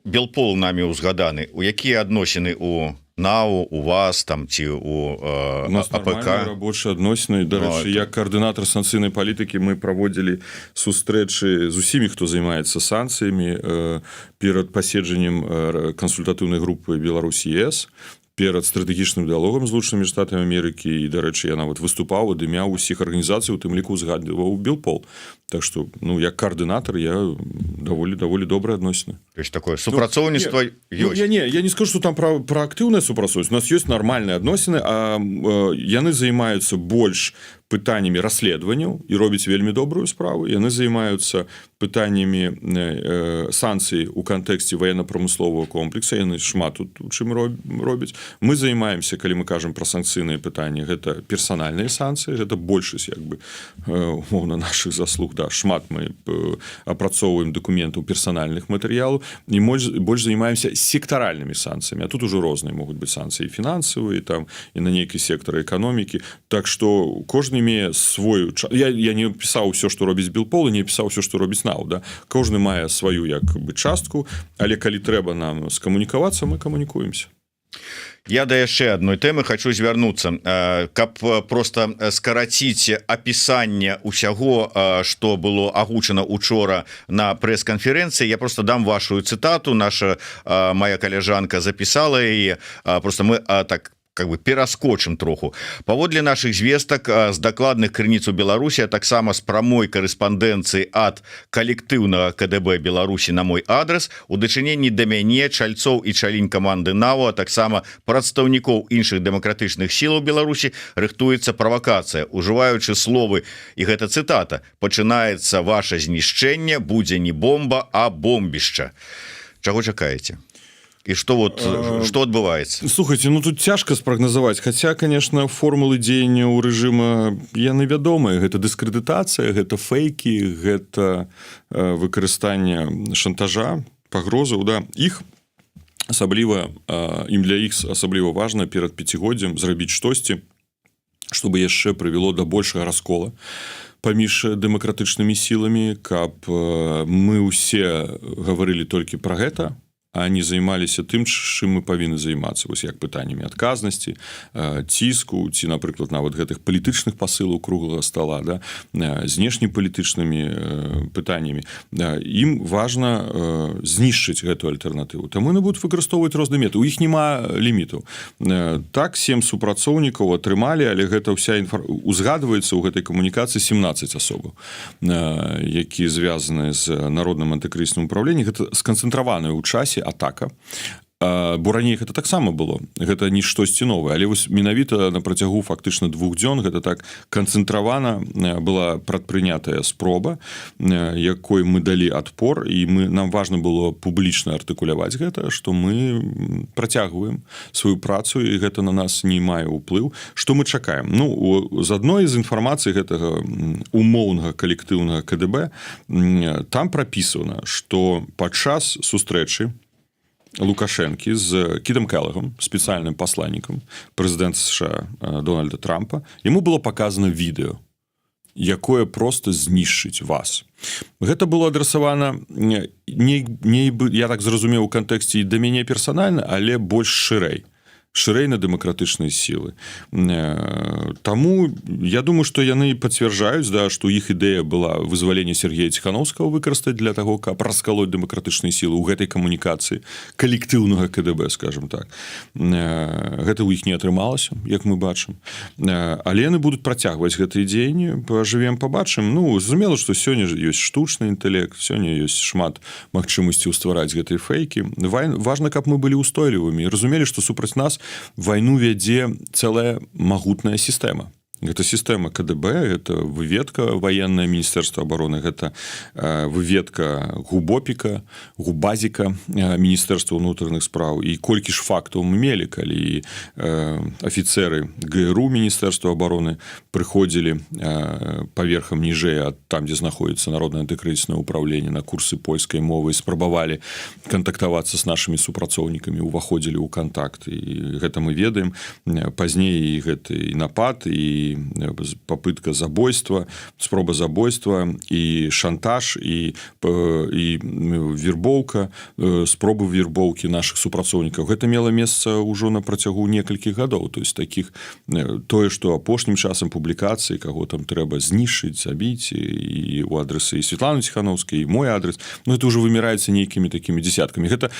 БелПол нами узгаданы. У якія адносіны у НАУ, у вас там ці у У нас АПК? Рабочыя адносіны. Дарэчы, Ну, як каардынатар санкцыйнай палітыкі мы праводзілі сустрэчы з усімі, хто займаецца санкцыямі, перад паседжаннем кансультатыўнай групы Беларусь — ЕС, перад стратэгічным дыалогам з Злучанымі Штатамі Амерыкі. І, дарэчы, я нават выступаў ад імя ўсіх арганізацый, у тым ліку узгадваў БелПол. Так что, ну, як каардынатар я даволі добрыя адносіны. То есть такое супрацоўніцтва Ну, ёсць? я не скажу, что там про актыўная супрацоўнасць. У нас ёсць нармальныя адносіны, а яны займаюцца больш пытаннямі расследаванняў і робяць вельмі добрую справу. Яны займаюцца пытаннямі санкцый у кантэксце ваенна-прамысловага комплекса, яны шмат тут у чым робяць. Мы займаемся, калі мы кажам про санкцыйныя пытанні, гэта персанальныя санкцыі, гэта большасць, як бы, умоўна, наших заслуг, да. Шмат мы апрацоўваем дакументаў, персанальных матэрыялаў і больш займаемся сектаральнымі санкцыямі. А тут ужо розныя могуць быць санкцыі, фінансавыя там і на нейкі сектары эканомікі. Так что кожны Кожны имее свою. Я не пісаў все, что робіць БелПол, не пісаў все, что робіць НАУ, да. Кожны мае сваю як бы частку, але калі трэба нам скамунікавацца, мы камунікуемся. Я да яшчэ одной тэмы хочу звярнуцца, каб просто скараціць апісанне усяго, что было агучана учора на прэс-канферэнцыі. Я просто дам вашу цытату, наша моя каляжанка записала яе, просто мы так как бы пераскочым троху. «Паводле наших звестак з дакладных крыніц у Беларусі, а таксама з прамой карэспандэнцыі ад калектыўнага КДБ Беларусі на мой адрес, у дачыненні да мяне, чальцоў і чалінь каманды НАУ, а таксама прадстаўнікоў іншых дэмакратычных сілаў Беларусі рыхтуецца правакацыя, ужываючы словы, і гэта цытата: "Пачынаецца ваше знішчэнне, будзе не бомба, а бомбішча". Чаго чакаеце і что вот, что адбываецца? Слухайте, ну, тут цяжка спрагназаваць, хотя, конечно, формулы дзеяння ў рэжыма яны вядомыя: гэта дыскрэдытацыя, гэта фейки, гэта выкарыстанне шантажа, пагрозаў, да. Іх асабліва, ім, для іх асабліва важна перад пяцігоддзям зрабіць штосьці, чтобы яшчэ прывяло да большага раскола паміж дэмакратычнымі сіламі, каб мы ўсе гаварылі толькі пра гэта, а не займаліся тым, чым мы павінны займацца, вось як пытаннямі адказнасці, ціску ці, напрыклад, нават гэтых палітычных пасылаў круглага стола, да, знешнепалітычнымі пытаннямі. Ім важна знішчыць гэту альтэрнатыву, таму яны будуць выкарыстоўваць розны меты, у іх няма ліміту. Так, сем супрацоўнікаў атрымалі, але гэта ўся узгадваецца ў гэтай камунікацыі 17 асобаў, які звязаны з Народным антыкрызісным управленнем. Гэта сканцэнтраваная ў часе атака, бо раней гэта таксама было, гэта не штосьці новае, але вось менавіта на працягу фактычна 2 дзён гэта так канцэнтравана была прадпрынятая спроба, якой мы далі адпор, і мы нам важна было публічна артыкуляваць гэта, что мы працягваем сваю працу і гэта на нас не мае ўплыў. Что мы чакаем? Ну, з адной з інфармацыі гэтага умоўнага калектыўнага КДБ там прапісана, что падчас сустрэчы Лукашэнкі з Кітам Келагам, спецыяльным пасланнікам прэзідэнта США Дональда Трампа, ему было показано відэо, якое просто знішчыць вас. Гэта было адрасавана не, я так зразумеў, у кантэксце і да мяне персанальна, але больш шырэй на дэмакратычныя сілы. Таму я думаю, что яны пацвярджаюць, да, что іх ідэя была вызваленне Сергея Ціхановскага выкарыстаць для того, каб раскалоць дэмакратычныя сілы. У гэтай камунікацыі калектыўнага КДБ, скажем так, гэта ў іх не атрымалася, як мы бачым, але яны будуць працягваць гэтыя дзеянні. Пажывем, побачым. Ну, зразумела, что сёння ёсць штучны інтэлект, сёння ёсць шмат магчымасці ствараць гэтыя фейки. Важна, каб мы былі устойлівымі, разумелі, что супраць нас вайну вядзе цэлая магутная сістэма. Гэта сістэма КДБ, это выведка военная Міністэрства обороны, гэта выведка губопіка, губазіка Міністэрства ўнутраных спраў. І колькі ж фактаў мы мелі, калі афіцеры ГРУ Міністэрства обороны прыходзілі паверхам ніжэй ад там, дзе знаходіцца Народнае антыкрызіснае ўпраўленне, на курсы польскай мовы, спрабавалі кантактавацца з нашымі супрацоўнікамі, уваходзілі ў контакт, і гэта мы ведаем. Пазней і гэты і напад, і попытка забойства, спроба забойства, і шантаж, і вербоўка, спробы вербоўкі наших супрацоўнікаў, гэта мела месца ўжо на працягу некалькіх гадоў. То есть таких, тое, что апошнім часам публікацыі, каго там трэба знішчыць, забіць, і у адрасы і Светлану Ціхановскай, і мой адрес, ну, это уже вымяраецца нейкімі такімі десяткамі. Гэта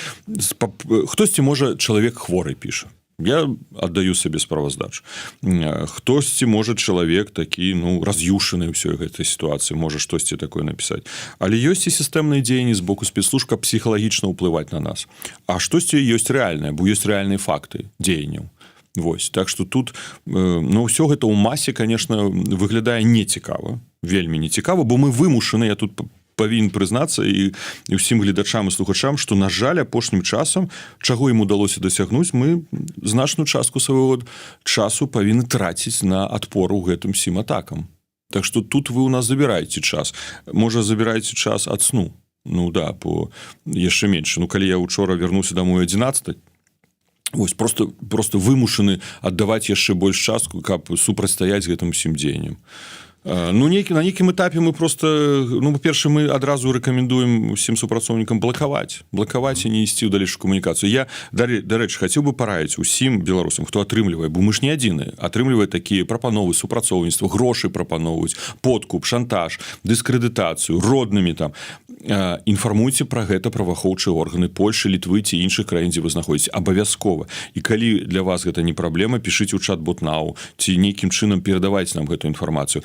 хтосьці, можа, чалавек хворы піша, я аддаю сабе справаздачу, хтосьці, можа, чалавек такі, ну, раз'юшаны ўсёй гэтай сітуацыі, можа штосьці такое напісаць, але ёсць і сістэмныя дзеянні з боку спецслужб, псіхалагічна ўплываць на нас, а штосьці ёсць рэальнае, бо ёсць рэальныя факты дзеянняў. Вось так что тут, ну, ўсё гэта ў масе, конечно, выглядае нецікава, вельмі нецікава, бо мы вымушаны, я тут павінен прызнацца і ўсім гледачам і слухачам, что, на жаль, апошнім часам, чаго ім удалося дасягнуць, мы значную частку свайго часу павінны траціць на адпору гэтым усім атакам. Так что тут вы у нас забіраеце час, можа, забіраеце час ад сну. Ну да, по яшчэ менш. Ну, калі я учора вярнуўся домой 11 Вось просто вымушаны аддаваць яшчэ больш частку, каб супрацьстаяць гэтым усім дзеянням. Ну, на нейкім этапе мы просто, ну, па-перша, мы адразу рэкамендуем усім супрацоўнікам блакаваць і не ісці ў далейшую камунікацыю. Я, дарэчы, хацеў бы параіць усім беларусам, хто атрымлівае, бо мы ж не адзіныя, атрымлівае такія прапановы супрацоўніцтва, грошы прапаноўваюць, подкуп, шантаж, дыскрэдытацыю роднымі там, інфармуйце пра гэта праваахоўчыя органы Польшы, Літвы ці іншых краін, дзе вы знаходзіце, абавязкова. І калі для вас гэта не праблема, пішыце ў чат-бот НАУ ці нейкім чынам перадаваць нам гэту інфармацыю,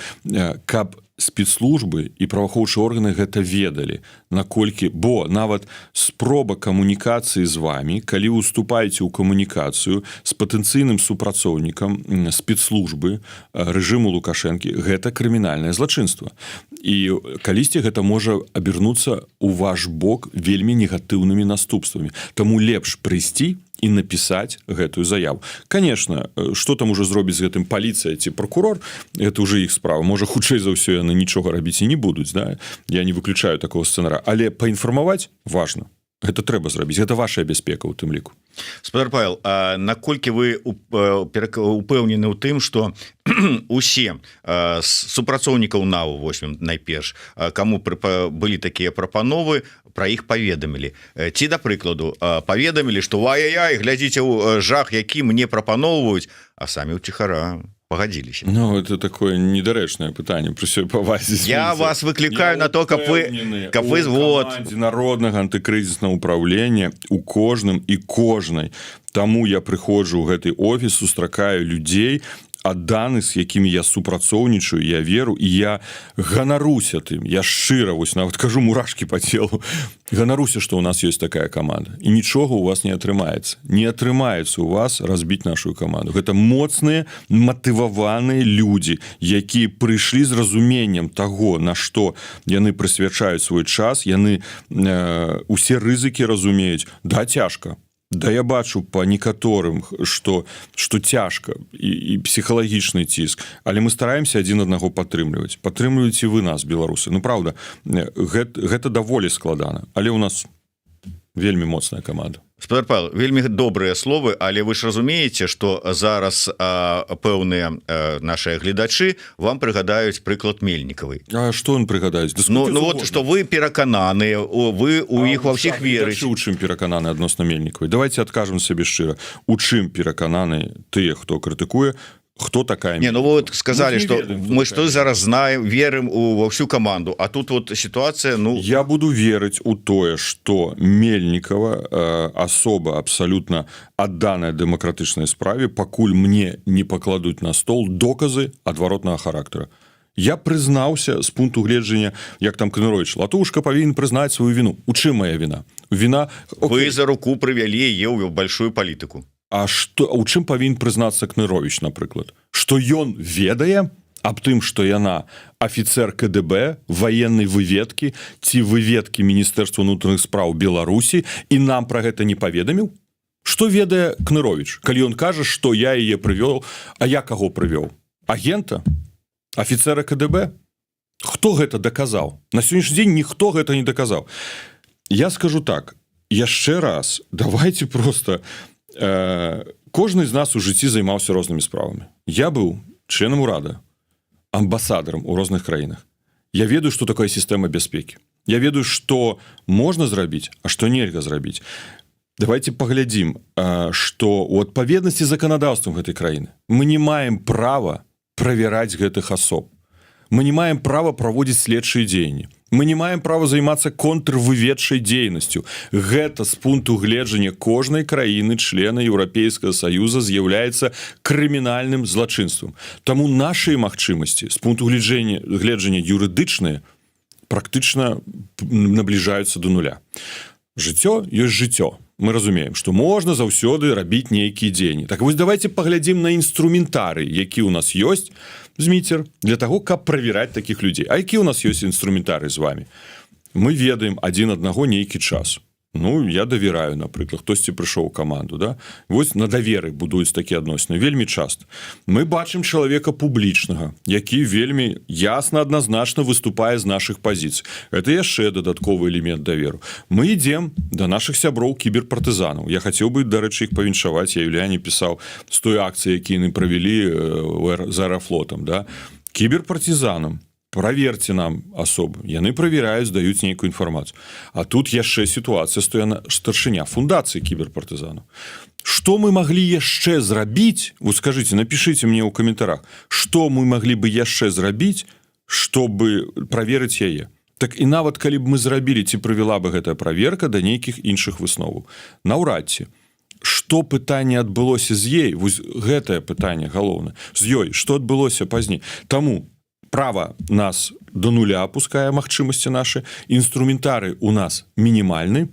каб спецслужбы і праваахоўчыя органы гэта ведалі, наколькі, бо нават спроба камунікацыі з вами, калі уступаеце ў камунікацыю з патэнцыйным супрацоўнікам спецслужбы рэжыму Лукашэнкі, гэта крымінальнае злачынства, і калісьці гэта можа абернуцца у ваш бок вельмі негатыўнымі наступствамі. Таму лепш прыйсці і напісаць гэтую заяву. Конечно, что там уже зробіць з гэтым паліцыя ці прокурор, это уже іх справа. Можа, хутчэй за ўсё, яны нічога рабіць і не будуць, да? Я не выключаю такого сцэнара, але паінфармаваць важно, гэта трэба зрабіць, гэта ваша бяспека у тым ліку. Спадар Павел, а наколькі вы упэўнены ў тым, что усе супрацоўнікаў НАУ возьмем найперш, кому былі такія прапановы, про іх паведамілі ці, да прыкладу, паведамілі, что ай-яй, глядзіце, жах які, мне прапаноўваюць, а самі уціхара пагадзіліся? Ну, это такое недарэчнае пытанне, пры ўсёй павазе. Я вас выклікаю на то, каб вы вот Народнага антыкрызіснага управлення, у кожным і кожнай. Таму я прыходжу ў гэты офіс, сустракаю людзей адданых, з якімі я супрацоўнічаю, я веру, і я ганаруся тым, я шчыра вось нават кажу, мурашки по телу, ганаруся, что у нас есть такая команда. І нічога у вас не атрымаецца, не атрымаецца у вас разбіць нашу команду. Гэта моцныя, матываваныя людзі, якія прыйшлі з разуменнем таго, на што яны прысвячаюць свой час. Яны усе рызыкі разумеюць. Да, цяжка. Да, я бачу по некаторым, что цяжка і псіхалагічны ціск, але мы стараемся адзін аднаго падтрымліваць. Падтрымліваеце вы нас, беларусы? Ну, правда, гэта даволі складана, але у нас вельмі моцная команда. Спадар Павел, вельмі добрыя словы, але вы ж разумееце, что зараз пэўныя наши гледачы вам прыгадаюць прыклад Мельнікавай. А что он прыгадаюць? Ну вот, что вы перакананыя, вы у іх ва ўсіх верыць. У чым перакананы адносна Мельнікавай? Давайте адкажем сабе шчыра: у чым перакананы тыя, хто крытыкуе, хто такая? Не, ну вот сказали, что мы что зараз знаем, верым у во всю команду, а тут вот ситуация, ну. Я буду верыць у тое, что Мельникова особа, абсолютно адданая дэмакратычнай справе, пакуль мне не пакладуць на стол доказы адваротнага характара. Я прызнаўся з пункту гледжання, як там Кнырович, Латушка павінен прызнаць сваю віну. У чым моя віна? Вы за руку прывялі яе ў большую палітыку. А что, у чым павінен прызнацца Кнырович, напрыклад? Что ён ведае аб тым, что яна офіцер КДБ, военной выведкі ці выведкі Міністэрства унутраных спраў Беларусі, і нам про гэта не паведаміў? Что ведае Кнырович, калі ён кажа, что я яе прывёл? А я каго прывёл? Агента, офіцера КДБ? Хто гэта даказаў? На сённяшні дзень ніхто гэта не даказаў. Я скажу так яшчэ раз: давайте просто, кожны з нас у жыцці займаўся рознымі справамі. Я быў членам урада, амбасадарам у розных краінах. Я ведаю, что такое сістэма бяспекі, я ведаю, что можна зрабіць, а что нельга зрабіць. Давайте паглядзім, что у адпаведнасці заканадаўствам гэтай краіны мы не маем права правяраць гэтых асоб, мы не маем права праводзіць следчыя дзеянні, мы не маем права займацца контрвыведчай дзейнасцю. Гэта з пункту гледжання кожнай краіны члена Еўрапейскага Саюза з'яўляецца крымінальным злачынствам. Таму наши магчымасці з пункту гледжання юрыдычныя практычна набліжаюцца до нуля. Жыццё ёсць жыццё, мы разумеем, что можна заўсёды рабіць нейкія дзеянні. Так вось, давайте паглядзім на інструментары, які у нас ёсць, Зміцер, для того, каб правяраць таких людзей. А які у нас ёсць інструментары з вами? Мы ведаем адзін аднаго нейкі час. Ну, я давяраю, напрыклад, хтосьці прыйшоў у каманду, да? Вось на даверы будуюць такія адносіны вельмі часто. Мы бачым чалавека публічнага, які вельмі ясна, адназначна выступае з наших пазіцый. Это яшчэ дадатковы элемент даверу. Мы ідзем до наших сяброў кіберпартызанаў. Я хацеў бы, дарэчы, іх павіншаваць, я Юліяне пісаў, з той акцыі, які яны правялі з Аэрафлотам, да, кіберпартызанам: «Проверьте нам асобу». Яны правяраюць, даюць нейкую інфармацыю. А тут яшчэ сітуацыя, што яна старшыня фундацыі кіберпартызану. Что мы маглі яшчэ зрабіць? Вот скажите, напишите мне ў каментарах, что мы маглі бы яшчэ зрабіць, чтобы праверыць яе? Так і нават калі б мы зрабілі, ці прывяла бы гэтая праверка да нейкіх іншых высноваў? Наўрад ці. Что пытанне адбылося з ей? Вось гэтае пытанне галоўна: з ёй что адбылося пазней? Таму права нас до нуля опускае магчымасці нашы, інструментары у нас мінімальны.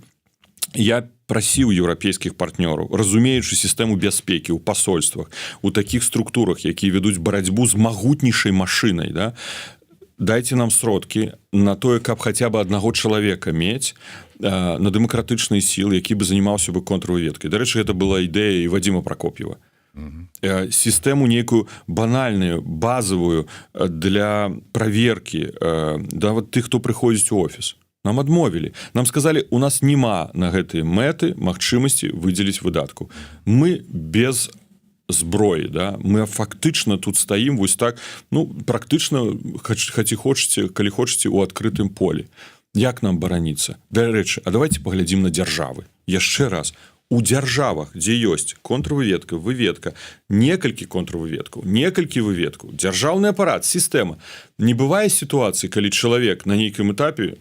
Я прасіў еўрапейскіх партнёраў, разумеючы сістэму бяспекі ў пасольствах, у такіх структурах, якія вядуць барацьбу з магутнейшай машынай, да, дайте нам сродкі на тое, каб хаця бы аднаго чалавека мець на дэмакратычнай сілы, які бы занимаўся бы контрвыведкай. Дарэчы, это была ідэя і Вадзіма Пракоп'ева, сістэму нейкую банальную, базовую для праверкі, да, вот тых, хто прыходзіць у офіс. Нам адмовілі, нам сказали: «У нас няма на гэтыя мэты магчымасці выдзеліць выдатку». Мы без зброі, да, мы фактычна тут стаім вось так, ну, практычна, хаці хочаце, калі хочаце, у адкрытым полі. Як нам бараніцца? Дарэчы, а давайте паглядзім на дзяржавы яшчэ раз. У дзяржавах, дзе ёсць контрвыведка, выведка, некалькі контрвыведкаў, некалькі выведкаў, дзяржаўны апарат, сістэма, не бывае сітуацыі, калі чалавек на нейкім этапе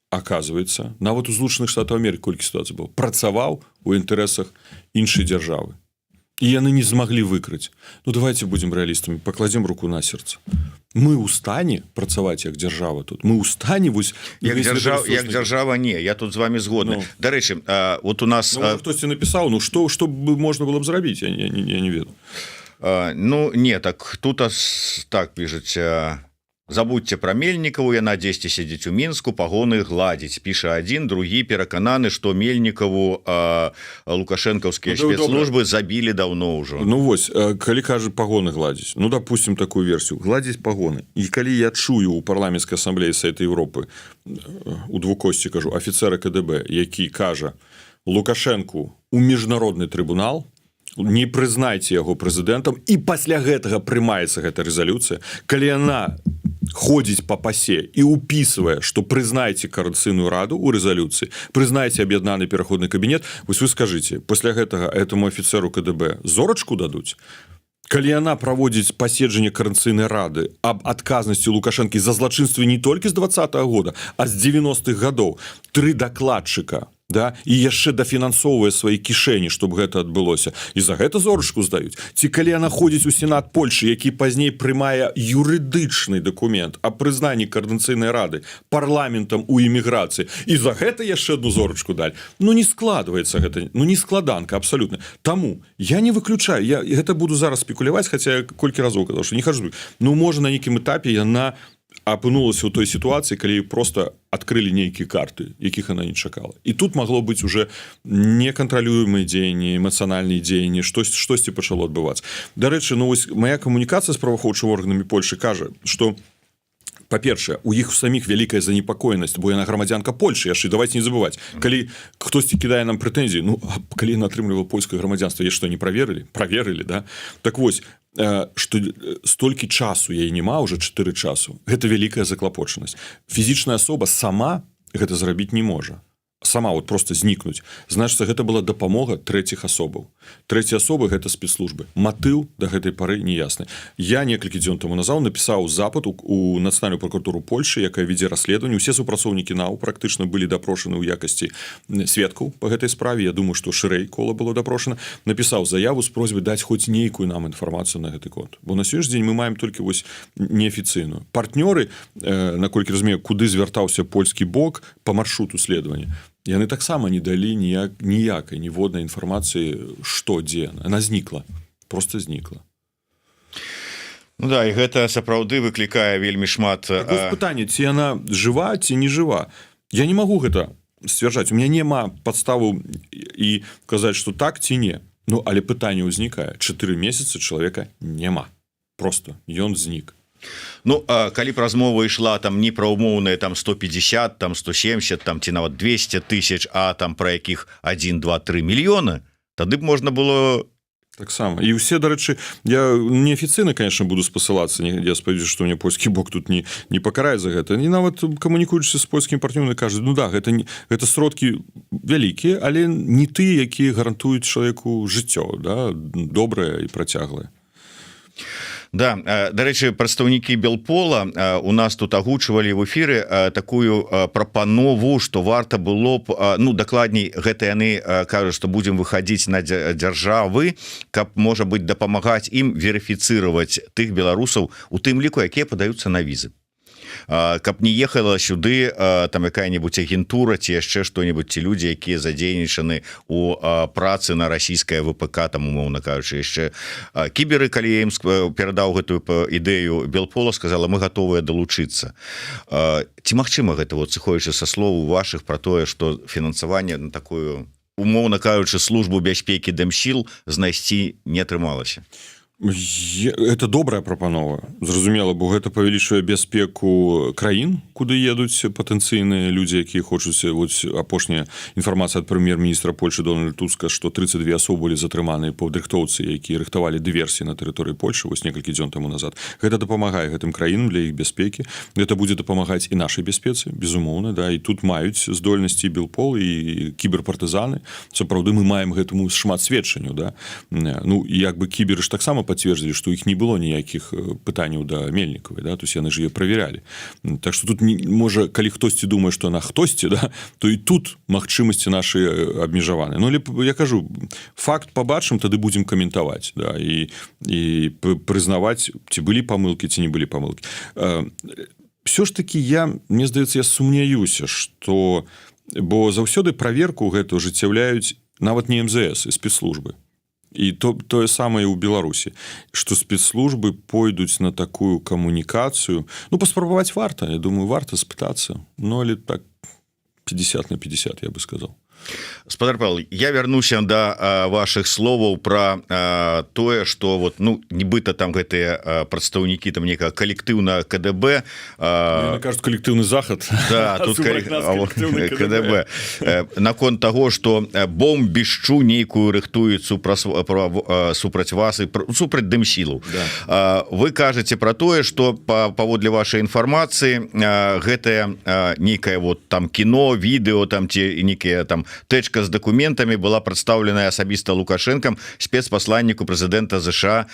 оказывается, нават у Злучаных Штатаў Амерыкі колькі сітуацый был, працаваў у інтарэсах іншай дзяржавы, і яны не змаглі выкрыць. Ну, давайте будем рэалістамі, пакладзем руку на сердце: мы ў стане працаваць як дзяржава тут? Мы ў стане вось як дзяржава, як дзяржава? Не, я тут з вами згодны. Ну, дарэчы, вот у нас ну, хтосьці напісаў: «Ну что бы можна было б зрабіць?» Я не ведаю. Ну не, так тут так пішуць: «Забудьте про Мельнікаву, яна дзесьці сядзіць у Мінску, пагоны гладзіць», піша один. Другі перакананы, что Мельнікаву лукашэнкаўскія, ну, спецслужбы забілі давно ўжо. Ну вось, калі кажа, пагоны гладзіць, ну, допустим, такую версію, гладзіць пагоны. І калі я чую у Парламенцкай асамблеі Савета Европы, у двукоссі кажу, афіцера КДБ, які кажа: «Лукашэнку у міжнародны трыбунал, не прызнайце яго прэзідэнтам», і пасля гэтага прымаецца гэта рэзалюцыя, калі яна ходзіць по ПАСЕ і упісвае, что прызнайце Каардынацыйную раду у рэзалюцыі, прызнайце Аб'яднаны пераходны кабінет, вось вы скажите, пасля гэтага этому офіцеру КДБ зорачку дадуць? Калі яна праводзіць паседжанне Каардынацыйнай рады аб адказнасці Лукашэнкі за злачынствы не толькі з 20-го года, а з 90-х гадоў, тры дакладчыка, да, і яшчэ дафінансоўвае свае кішэні, чтобы гэта адбылося, і за гэта зорачку здаюць? Ці калі яна ходзіць у сенат Польшы, які пазней прымае юрыдычны дакумент аб прызнанні Каардынацыйнай рады парламентам у эміграцыі, і за гэта яшчэ одну зорачку далі? Ну, не складваецца гэта, ну, не складанка абсолютно. Таму я не выключаю, я гэта буду зараз спекуляваць, хотя колькі разоў казаў, что не хожу. Ну, можа, на нейкім этапе яна апынулася ў той сітуацыі, калі просто адкрылі нейкія карты, якіх она не чакала, і тут магло быць уже некантралюемыя дзеянні, эмацыянальныя дзеянні, штосьці пачало адбывацца. Дарэчы, ну вось моя камунікацыя з праваахоўчымі органамі Польшы кажа, что, па-першае, у іх саміх вялікая занепакоенасць, бо яна грамадзянка Польшы яшчэ, давайте не забываць. Калі хтосьці кідае нам прэтэнзіі: «Ну, калі яна атрымлівала польскае грамадзянства, што, не праверылі?» Праверылі, да. Так вось, что столькі часу яе няма, уже 4 часу, гэта вялікая заклапочанасць. Фізічная асоба сама гэта зрабіць не можа, сама вот просто знікнуць. Значится, гэта была дапамога трэціх асобаў. Трэція асобы — гэта спецслужбы. Матыў да гэтай пары неясны. Я некалькі дзён таму назад напісаў запыт у Нацыянальную пракуратуру Польшы, якая вядзе расследаванне. Усе супрацоўнікі НАУ практычна былі дапрошаны ў якасці сведкаў по гэтай справе. Я думаю, что шырэй кола было дапрошана. Напісаў заяву з просьбай даць хоць нейкую нам інфармацыю на гэты конт, бо на сённяшні дзень мы маем толькі вось неафіцыйную. Партнёры, наколькі разумею, куды звяртаўся польскі бок по маршруту следавання, яны таксама не далі ніякай, ніводнай інфармацыі, што, дзе она знікла, просто знікла. Ну да, і гэта сапраўды выклікае вельмі шмат так, пытанне, ці яна жыва, ці не жыва. Я не магу гэта сцвярджаць, у меня няма падставу і казаць, что так ці не. Ну, але пытанне ўзнікае: 4 месяцы чалавека няма, просто ён знік. Ну, калі б размова ішла там не пра умоўныя там 150, там 170, там ці нават 200 тысяч, а там про якіх 1, 2, 3 мільёны, тады б можна было. Таксама і усе, дарэчы, я неафіцыйна, конечно, буду спасылацца, не, я спадзяюсь, что мне польскі бок тут не пакарае за гэта. Не, нават камунікуючы з польскім партнёрам, кажуць: «Ну да, гэта не, гэта сродкі вялікія, але не тыя, якія гарантуюць чалавеку жыццё, да, добрае і працяглае». Да, дарэчы, прадстаўнікі Белпола у нас тут агучвалі в эфиры такую прапанову, что варта было б, ну, дакладней, гэта яны кажуць, что будем выходить на дзяржавы, каб, можа быть, дапамагаць ім верыфіцыраваць тых беларусаў, у тым ліку якія падаюцца на візы, каб не ехала сюды там якая-нибудь агентура ці яшчэ что-нибудь, ці людзі, якія задзейнічаны у працы на расійская ВПК там, умоўна кажучы, яшчэ кіберы. Калі я ім перадаў гэтую ідэю Белпола, сказала: «Мы гатовыя далучыцца». Ці магчыма гэта, вот сыходзячы са слову ваших про тое, что фінансаванне на такую, умоўна кажучы, службу бяспекі дэмсіл знайсці не атрымалася? Это добрая прапанова, зразумела, бо гэта павялічвае бяспеку краін, куды едуць патэнцыйныя людзі, якія хочуць. Вот апошняя інфармацыя ад прэм'ер-міністра Польшы Дональда Туска, што 32 асобы былі затрыманыя по рыхтоўцы, якія рыхтавалі дыверсіі на тэрыторыі Польшы вось некалькі дзён таму назад. Гэта дапамагае гэтым краінам, для іх бяспекі, гэта будзе дапамагаць і нашай бяспецы, безумоўна, да. І тут маюць здольнасці Белпол і кіберпартызаны. Сапраўды, мы маем гэтаму шмат сведчанню, да. Ну, як бы кіберы ж таксама пацвердзілі, што іх не было ніякіх пытанняў да Мельнікавай, да, то есть яны ж ее праверялі. Так что тут не можа, калі хтосьці думае, что на хтосьці, да, то і тут магчымасці нашы абмежаваны. Ну, я кажу, факт побачым, тады будзем каментаваць, да, і прызнаваць, ці былі памылкі, ці не былі памылкі. Все ж таки я, мне здаецца, я сумняюся, что, бо заўсёды праверку гэту ажыццяўляюць нават не МЗС і спецслужбы, і то тое самае ў Беларусі, что спецслужбы пойдуць на такую камунікацыю. Ну, паспрабаваць варта, я думаю, варта спытацца, но але так, 50 на 50, я бы сказал. Спадар Павел, я вярнуся да ваших словаў про тое, что вот, ну, нібыта там гэтыя прадстаўнікі там некага калектыўна КДБ. Кажут, калектыўны захад. Да, тут КДБ наконт того, что бомбішчу нейкую рыхтуецца супраць вас і супраць дэмсілу, да. Вы кажаце про тое, что паводле вашай інфармацыі гэтая нейкая вот там кіно, відэо там ці некія там тэчка з дакументамі была прадстаўленая асабіста Лукашэнкам спецпасланніку прэзідэнта ЗША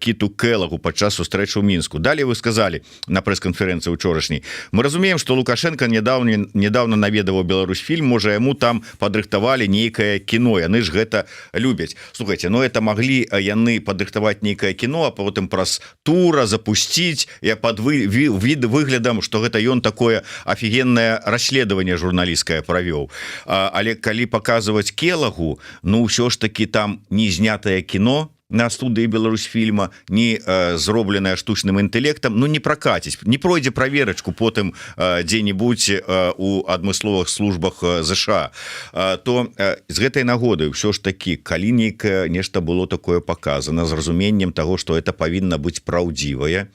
Кіту Кэлагу падчас сустрэчы ў Мінску. Далее вы сказали на прэс-канферэнцыі учорашняй: «Мы разумеем, что Лукашенко недавно наведаваў Беларусьфільм, можа, яму там падрыхтавалі нейкае кіно, яны ж гэта любяць». Слухайте, но это могли яны падрыхтаваць нейкае кіно, а потым праз Тура запусціць я под вы від выглядам, что гэта ён такое офигенное расследование журналісцкае правёў. Але калі показывать Келагу, ну, ўсё ж таки там не знятае кіно на студыі Беларусьфільма, не зробленая штучным інтэлектам, ну, не прокаціць, не пройдзе проверочку потым дзе-нибудь у адмысловых службах ЗША. То з гэтай нагоды ўсё ж таки, калі нейкае нешта было такое показано з разуменнем того, что это павінна быць праўдзівае,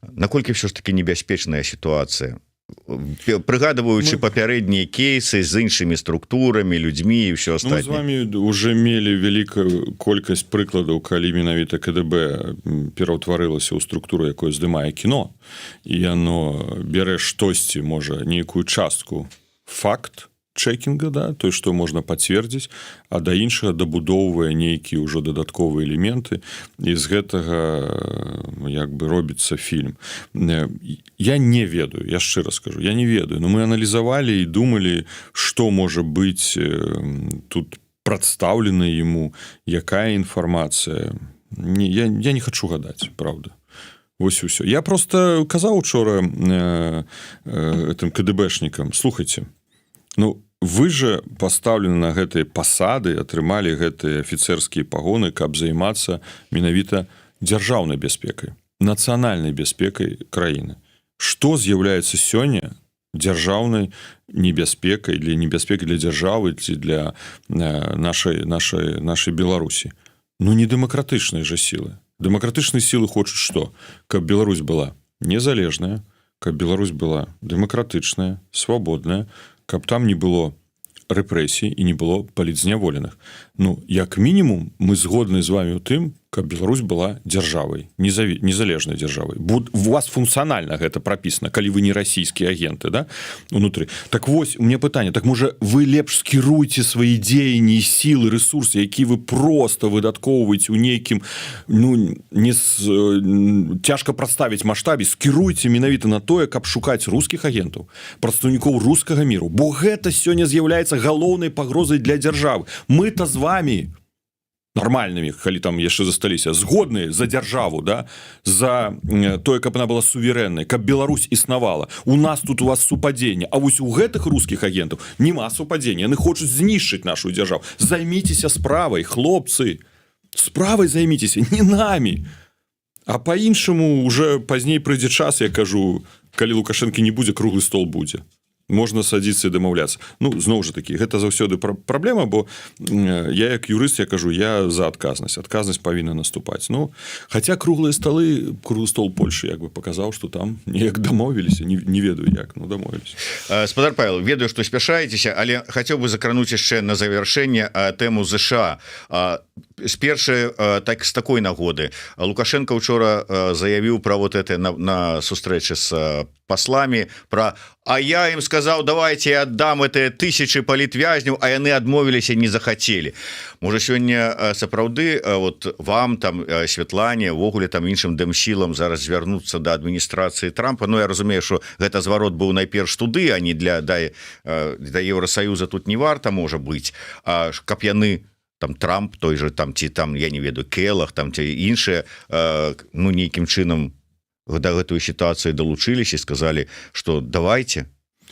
наколькі все ж таки небяспечная сітуацыя, прыгадываючы папярэднія кейсы з іншымі структурамі, людзьмі і все Ну, мы з астатняе? вами уже мелі вялікую колькасць прыкладаў, калі менавіта КДБ пераўтварылася ў структуру, якое здымае кіно, і яно бярэ штосьці, можа, нейкую частку факт-чэкінга, да, той, што можна пацвердзіць, а да іншага дабудоўвае нейкія ўжо дадатковыя элементы, і з гэтага як бы робіцца фільм. Я не ведаю, я шчыра скажу, я не ведаю, но мы аналізавалі і думалі, што можа быць тут прадстаўлена ему, якая інфармацыя. Не, я не хочу гадаць, правда. Вось і ўсё. Я просто казаў учора гэтым КДБшнікам: «Слухайте, ну, вы же пастаўлены на гэтыя пасады, атрымалі гэтыя афіцэрскія пагоны, каб займацца менавіта дзяржаўнай бяспекай, нацыянальнай бяспекай краіны. Што з'яўляецца сёння Дзяржаўнай небяспекай, для небяспекі для дзяржавы ці для нашай Беларусі. Ну, не дэмакратычныя жа сілы. Дэмакратычныя сілы хочуць што? Каб Беларусь была незалежная, каб Беларусь была дэмакратычная, свабодная, каб там не было рэпрэсій і не было палітзняволеных. Ну, як мінімум, мы згодны з вами у тым, каб Беларусь была дзяржавай, незалежнай дзяржавай. У вас функцыянальна гэта прапісана, калі вы не расійскія агенты, да, унутры. Так вось, у меня пытанне: так можа, вы лепш скіруйце свае дзеянні, сілы, ресурсы, які вы просто выдаткоўваеце у нейкім, ну, не с, цяжка прадставіць маштабе, скіруйце менавіта на тое, каб шукаць рускіх агентаў, прадстаўнікоў рускага міру, бо гэта сёння з'яўляецца галоўнай пагрозай для дзяржавы. Мы-то з вами нармальнымі, калі там яшчэ засталіся, згодныя за дзяржаву, да, за тое, каб она была суверэннай, каб Беларусь існавала. У нас тут, у вас супадзенне, а вось у гэтых рускіх агентаў няма супадзення, яны хочуць знішчыць нашу дзяржаву. Займіцеся справай, хлопцы, справай займіцеся, не намі. А по-іншаму уже пазней прыйдзе час. Я кажу, калі Лукашэнкі не будзе, круглы стол будзе, можна садзіцца і дамаўляцца. Ну, зноў жа такі, гэта заўсёды праблема, бо я як юрыст, я кажу, я за адказнасць, адказнасць павінна наступаць. Ну, хотя круглыя сталы, круглы стол Польшы як бы показаў, что там неяк дамовіліся, не ведаю як, ну, дамовілись. Спадар Павел, ведаю, што спяшаецеся, але хацеў бы закрануць яшчэ на завяршэнне тэму ЗША. З першай, так, з такой нагоды: Лукашенко учора заявіў про вот это на сустрэчы с пасламі про «А я им сказал: давайте я отдам это тысячи палітвязняў, а яны адмовіліся, не захацелі». Можа, сёння сапраўды вот вам там, Святлане, увогуле там іншым дэмсілам зараз звярнуцца да адміністрацыі Трампа? Ну, я разумею, что гэта зварот быў найперш туды, а не для да Еўросоюза, тут не варта, можа быть, а каб яны там, Трамп той же там ці там, я не ведаю, Келах там ці іншыя, ну, нейкім чынам да гэтую сітуацыю далучыліся, сказали, что давайте,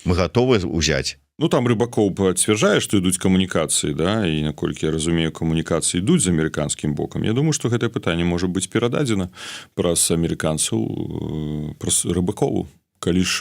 мы готовы узять. Ну, там Рыбакоў пацвярджае, што ідуць камунікацыі, да, і, наколькі я разумею, камунікацыі ідуць з амерыканскім бокам. Я думаю, што гэтае пытанне можа быць перададзена праз амерыканцаў, праз Рыбакову. Калі ж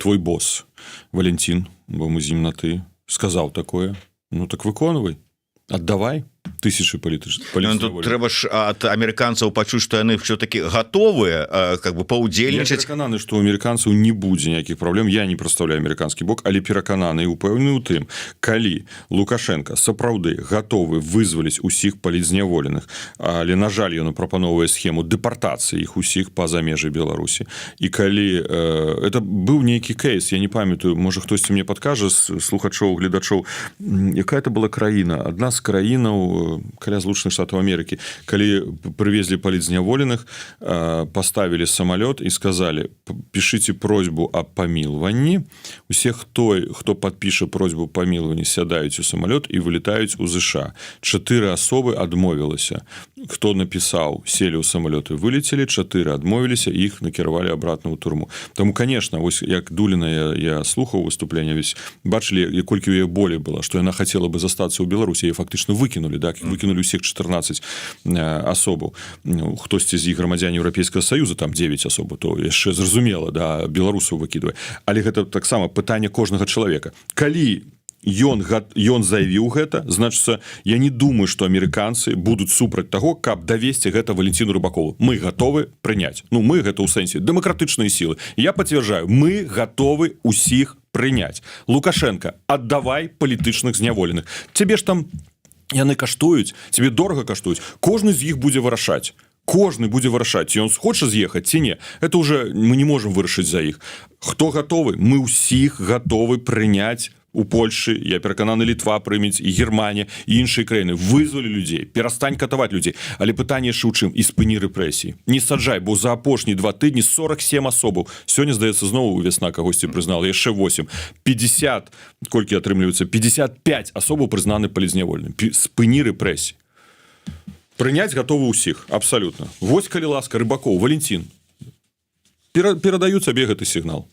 твой босс Валентин, бо мы з ім на ты, сказаў такое, ну так выконвай, аддавай тысячи палітычных. Ну, тут трэба ж ад амерыканцаў пачуць, что яны все-таки готовые как бы паўдзельнічаць. Перакананы, что у амерыканцаў не будзе ніякіх праблем. Я не прадстаўляю амерыканскі бок, але перакананы і упэўнены ў тым: калі Лукашенко сапраўды гатовы вызваліць усіх палітзняволеных, але, на жаль, ён прапановвае схему дэпартацыі іх усіх па-за межы Беларусі, і калі это быў нейкі кейс, я не памятаю, можа, хтосьці мне падкажа з слухачоў, гледачоў, якая это была краіна, адна з краінаў каля Злучаных Штатаў Амерыкі, калі прывезлі палітзняволеных, поставили самолет і сказали: «Пишите просьбу о памілаванні». Усе, той, хто подпіша просьбу памілаванні, сядаюць у самолет і вылетаюць у ЗША. Чатыры асобы адмовілася. Хто напісаў, селі ў самолеты, вылетели, чатыры адмовіліся, іх накіравалі обратно ў турму. Таму, конечно, вось як Дуліна, я слухаў выступление, весь бачылі, колькі ў яе болей было, что яна хотела бы застацца ў Беларусі, фактычна выкінулі, так, выкінулі усіх 14 асобаў. Ну, хтосьці з іх грамадзяне Еўрапейскага Саюза, там 9 асобаў, то яшчэ зразумела, да, беларусаў выкідвае. Але гэта таксама пытанне кожнага чалавека. Калі ён заявіў гэта, значится, я не думаю, что амерыканцы будуць супраць таго, каб давесці гэта Валентину Рыбакову: мы готовы прыняць. Ну, мы, гэта ў сэнсе дэмакратычныя сілы, я пацвярджаю, мы готовы усіх прыняць. Лукашенко, аддавай палітычных зняволеных. Цябе ж там яны каштуюць, тебе дорого каштуюць. Кожны з іх будзе вырашаць, кожны будзе вырашаць, ён хоча з'ехаць ці не, это уже мы не можем вырашыць за іх. Хто готовы, мы ўсіх готовы прыняць у Польшы, я перакананы, Літва прымець, і Германія, і іншыя краіны. Вызвалі людзей, перастань катаваць людзей. Але пытанне яшчэ ў чым: і спыні рэпрэсіі, не саджай, бо за апошні 2 тыдні 47 асобаў. Сёння, здаецца, зноў Вясна кагосьці прызнала, яшчэ 8, 50, колькі атрымліваецца, 55 асобаў прызнаны палітзняволеным. Спыні рэпрэсіі. Прыняць гатовы ўсіх абсалютна. Вось, калі ласка, Рыбакоў Валентин, перадаю цябе гэты сігнал.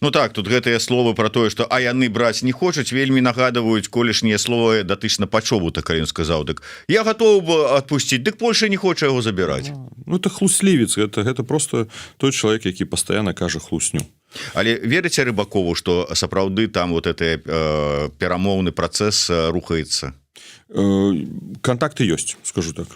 Ну так, тут гэтыя словы про тое, что а яны браць не хочуць, вельмі нагадваюць колішнія словы датычна Пачобута, калі ён сказаў: «Дык я готов бы отпустить, дык Польша не хоча яго забіраць». Ну, это хлуслівец, гэта просто той чалавек, які пастаянна кажа хлусню. Але верыце Рыбакову, что сапраўды там вот это перамоўны працэс рухаецца? Контакты ёсць, скажу так.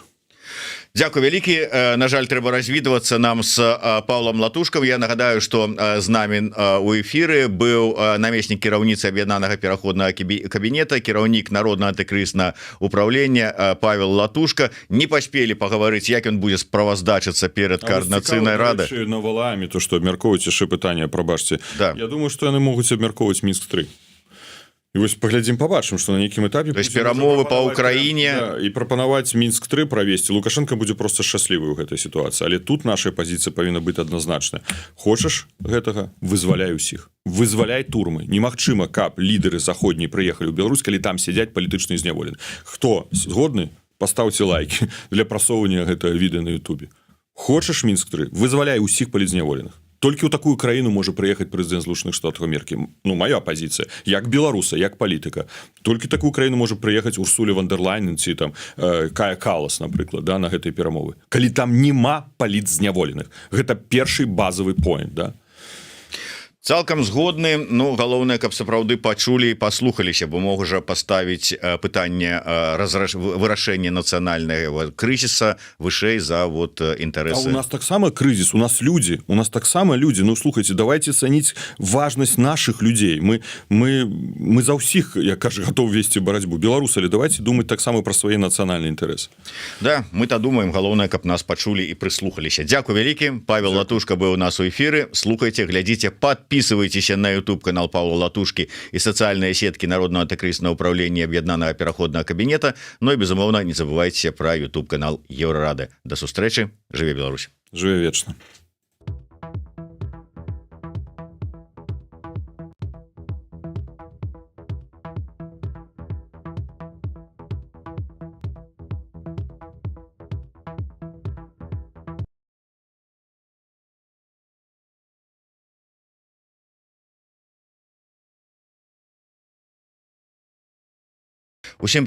Дзякуй вялікі. На жаль, трэба развідвацца нам с Павлом Латушкам. Я нагадаю, что з нами у эфіры быў намеснік кіраўніцы Аб'яднанага пераходнага кабінета, кіраўнік Народнага антыкрызнага управлення Павел Латушка. Не паспелі пагаварыць, як ён будзе справаздачыцца перад Каардынацыйнай рады. На Валаамі то, что абмяркоўваць яшчэ пытанне, прабачце. Да. Я думаю, что яны могуць абмяркоўваць Мінск 3. І вось паглядзім, побачым, что на нейкім этапе То есть перамовы па Украіне. Да, і прапанаваць Мінск 3 правесці. Лукашенко будзе просто шчаслівы ў гэтай сітуацыі, але тут наша пазіцыя павінна быць адназначная: хочаш гэтага — вызваляй усіх, вызваляй турмы. Немагчыма, каб лідары заходній прыехалі ў Беларусь, калі там сядзяць палітычныя зняволены. Хто згодны, поставьте лайки для прасоўвання гэтага відэа на Ютубе. Хочаш Мінск 3 — вызваляй усіх палітзняволеных. Толькі ў такую краіну можа прыехаць прэзідэнт Злучаных Штатаў Амерыкі. Ну, моя пазіцыя як беларуса, як палітыка: толькі такую краіну можа прыехаць Урсуля ван дэр Ляен ці там Кая Калас, напрыклад, да, на гэтай перамовы, калі там няма палітзняволеных. Гэта першы базовый point, да. Цалкам згодны. Ну, галоўнае, каб сапраўды пачулі і паслухаліся, бо мог жа паставіць пытанне вырашэння нацыянальнага крызіса вышэй за вот інтарэсы. У нас таксама крызіс, у нас люди, у нас таксама люди. Ну, слухайте, давайте цаніць важнасць наших людзей. Мы за ўсіх, як кажа, готов весці барацьбу, беларусы, але давайте думаць таксама пра свае нацыянальныя інтарэсы. Да, мы-то думаем, галоўнае, каб нас пачулі і прыслухаліся. Дзякуй вялікі. Павел Латушка быў у нас у эфіры. Слухайте, глядзіце, подписывайтесь на YouTube канал Павла Латушки и социальные сетки Народного антикризисного управления Объединенного переходного кабинета. Ну и, безумоўна, не забывайте про YouTube канал Еўрарады. Да сустрэчы. Жыве Беларусь! Жыве вечна! Усім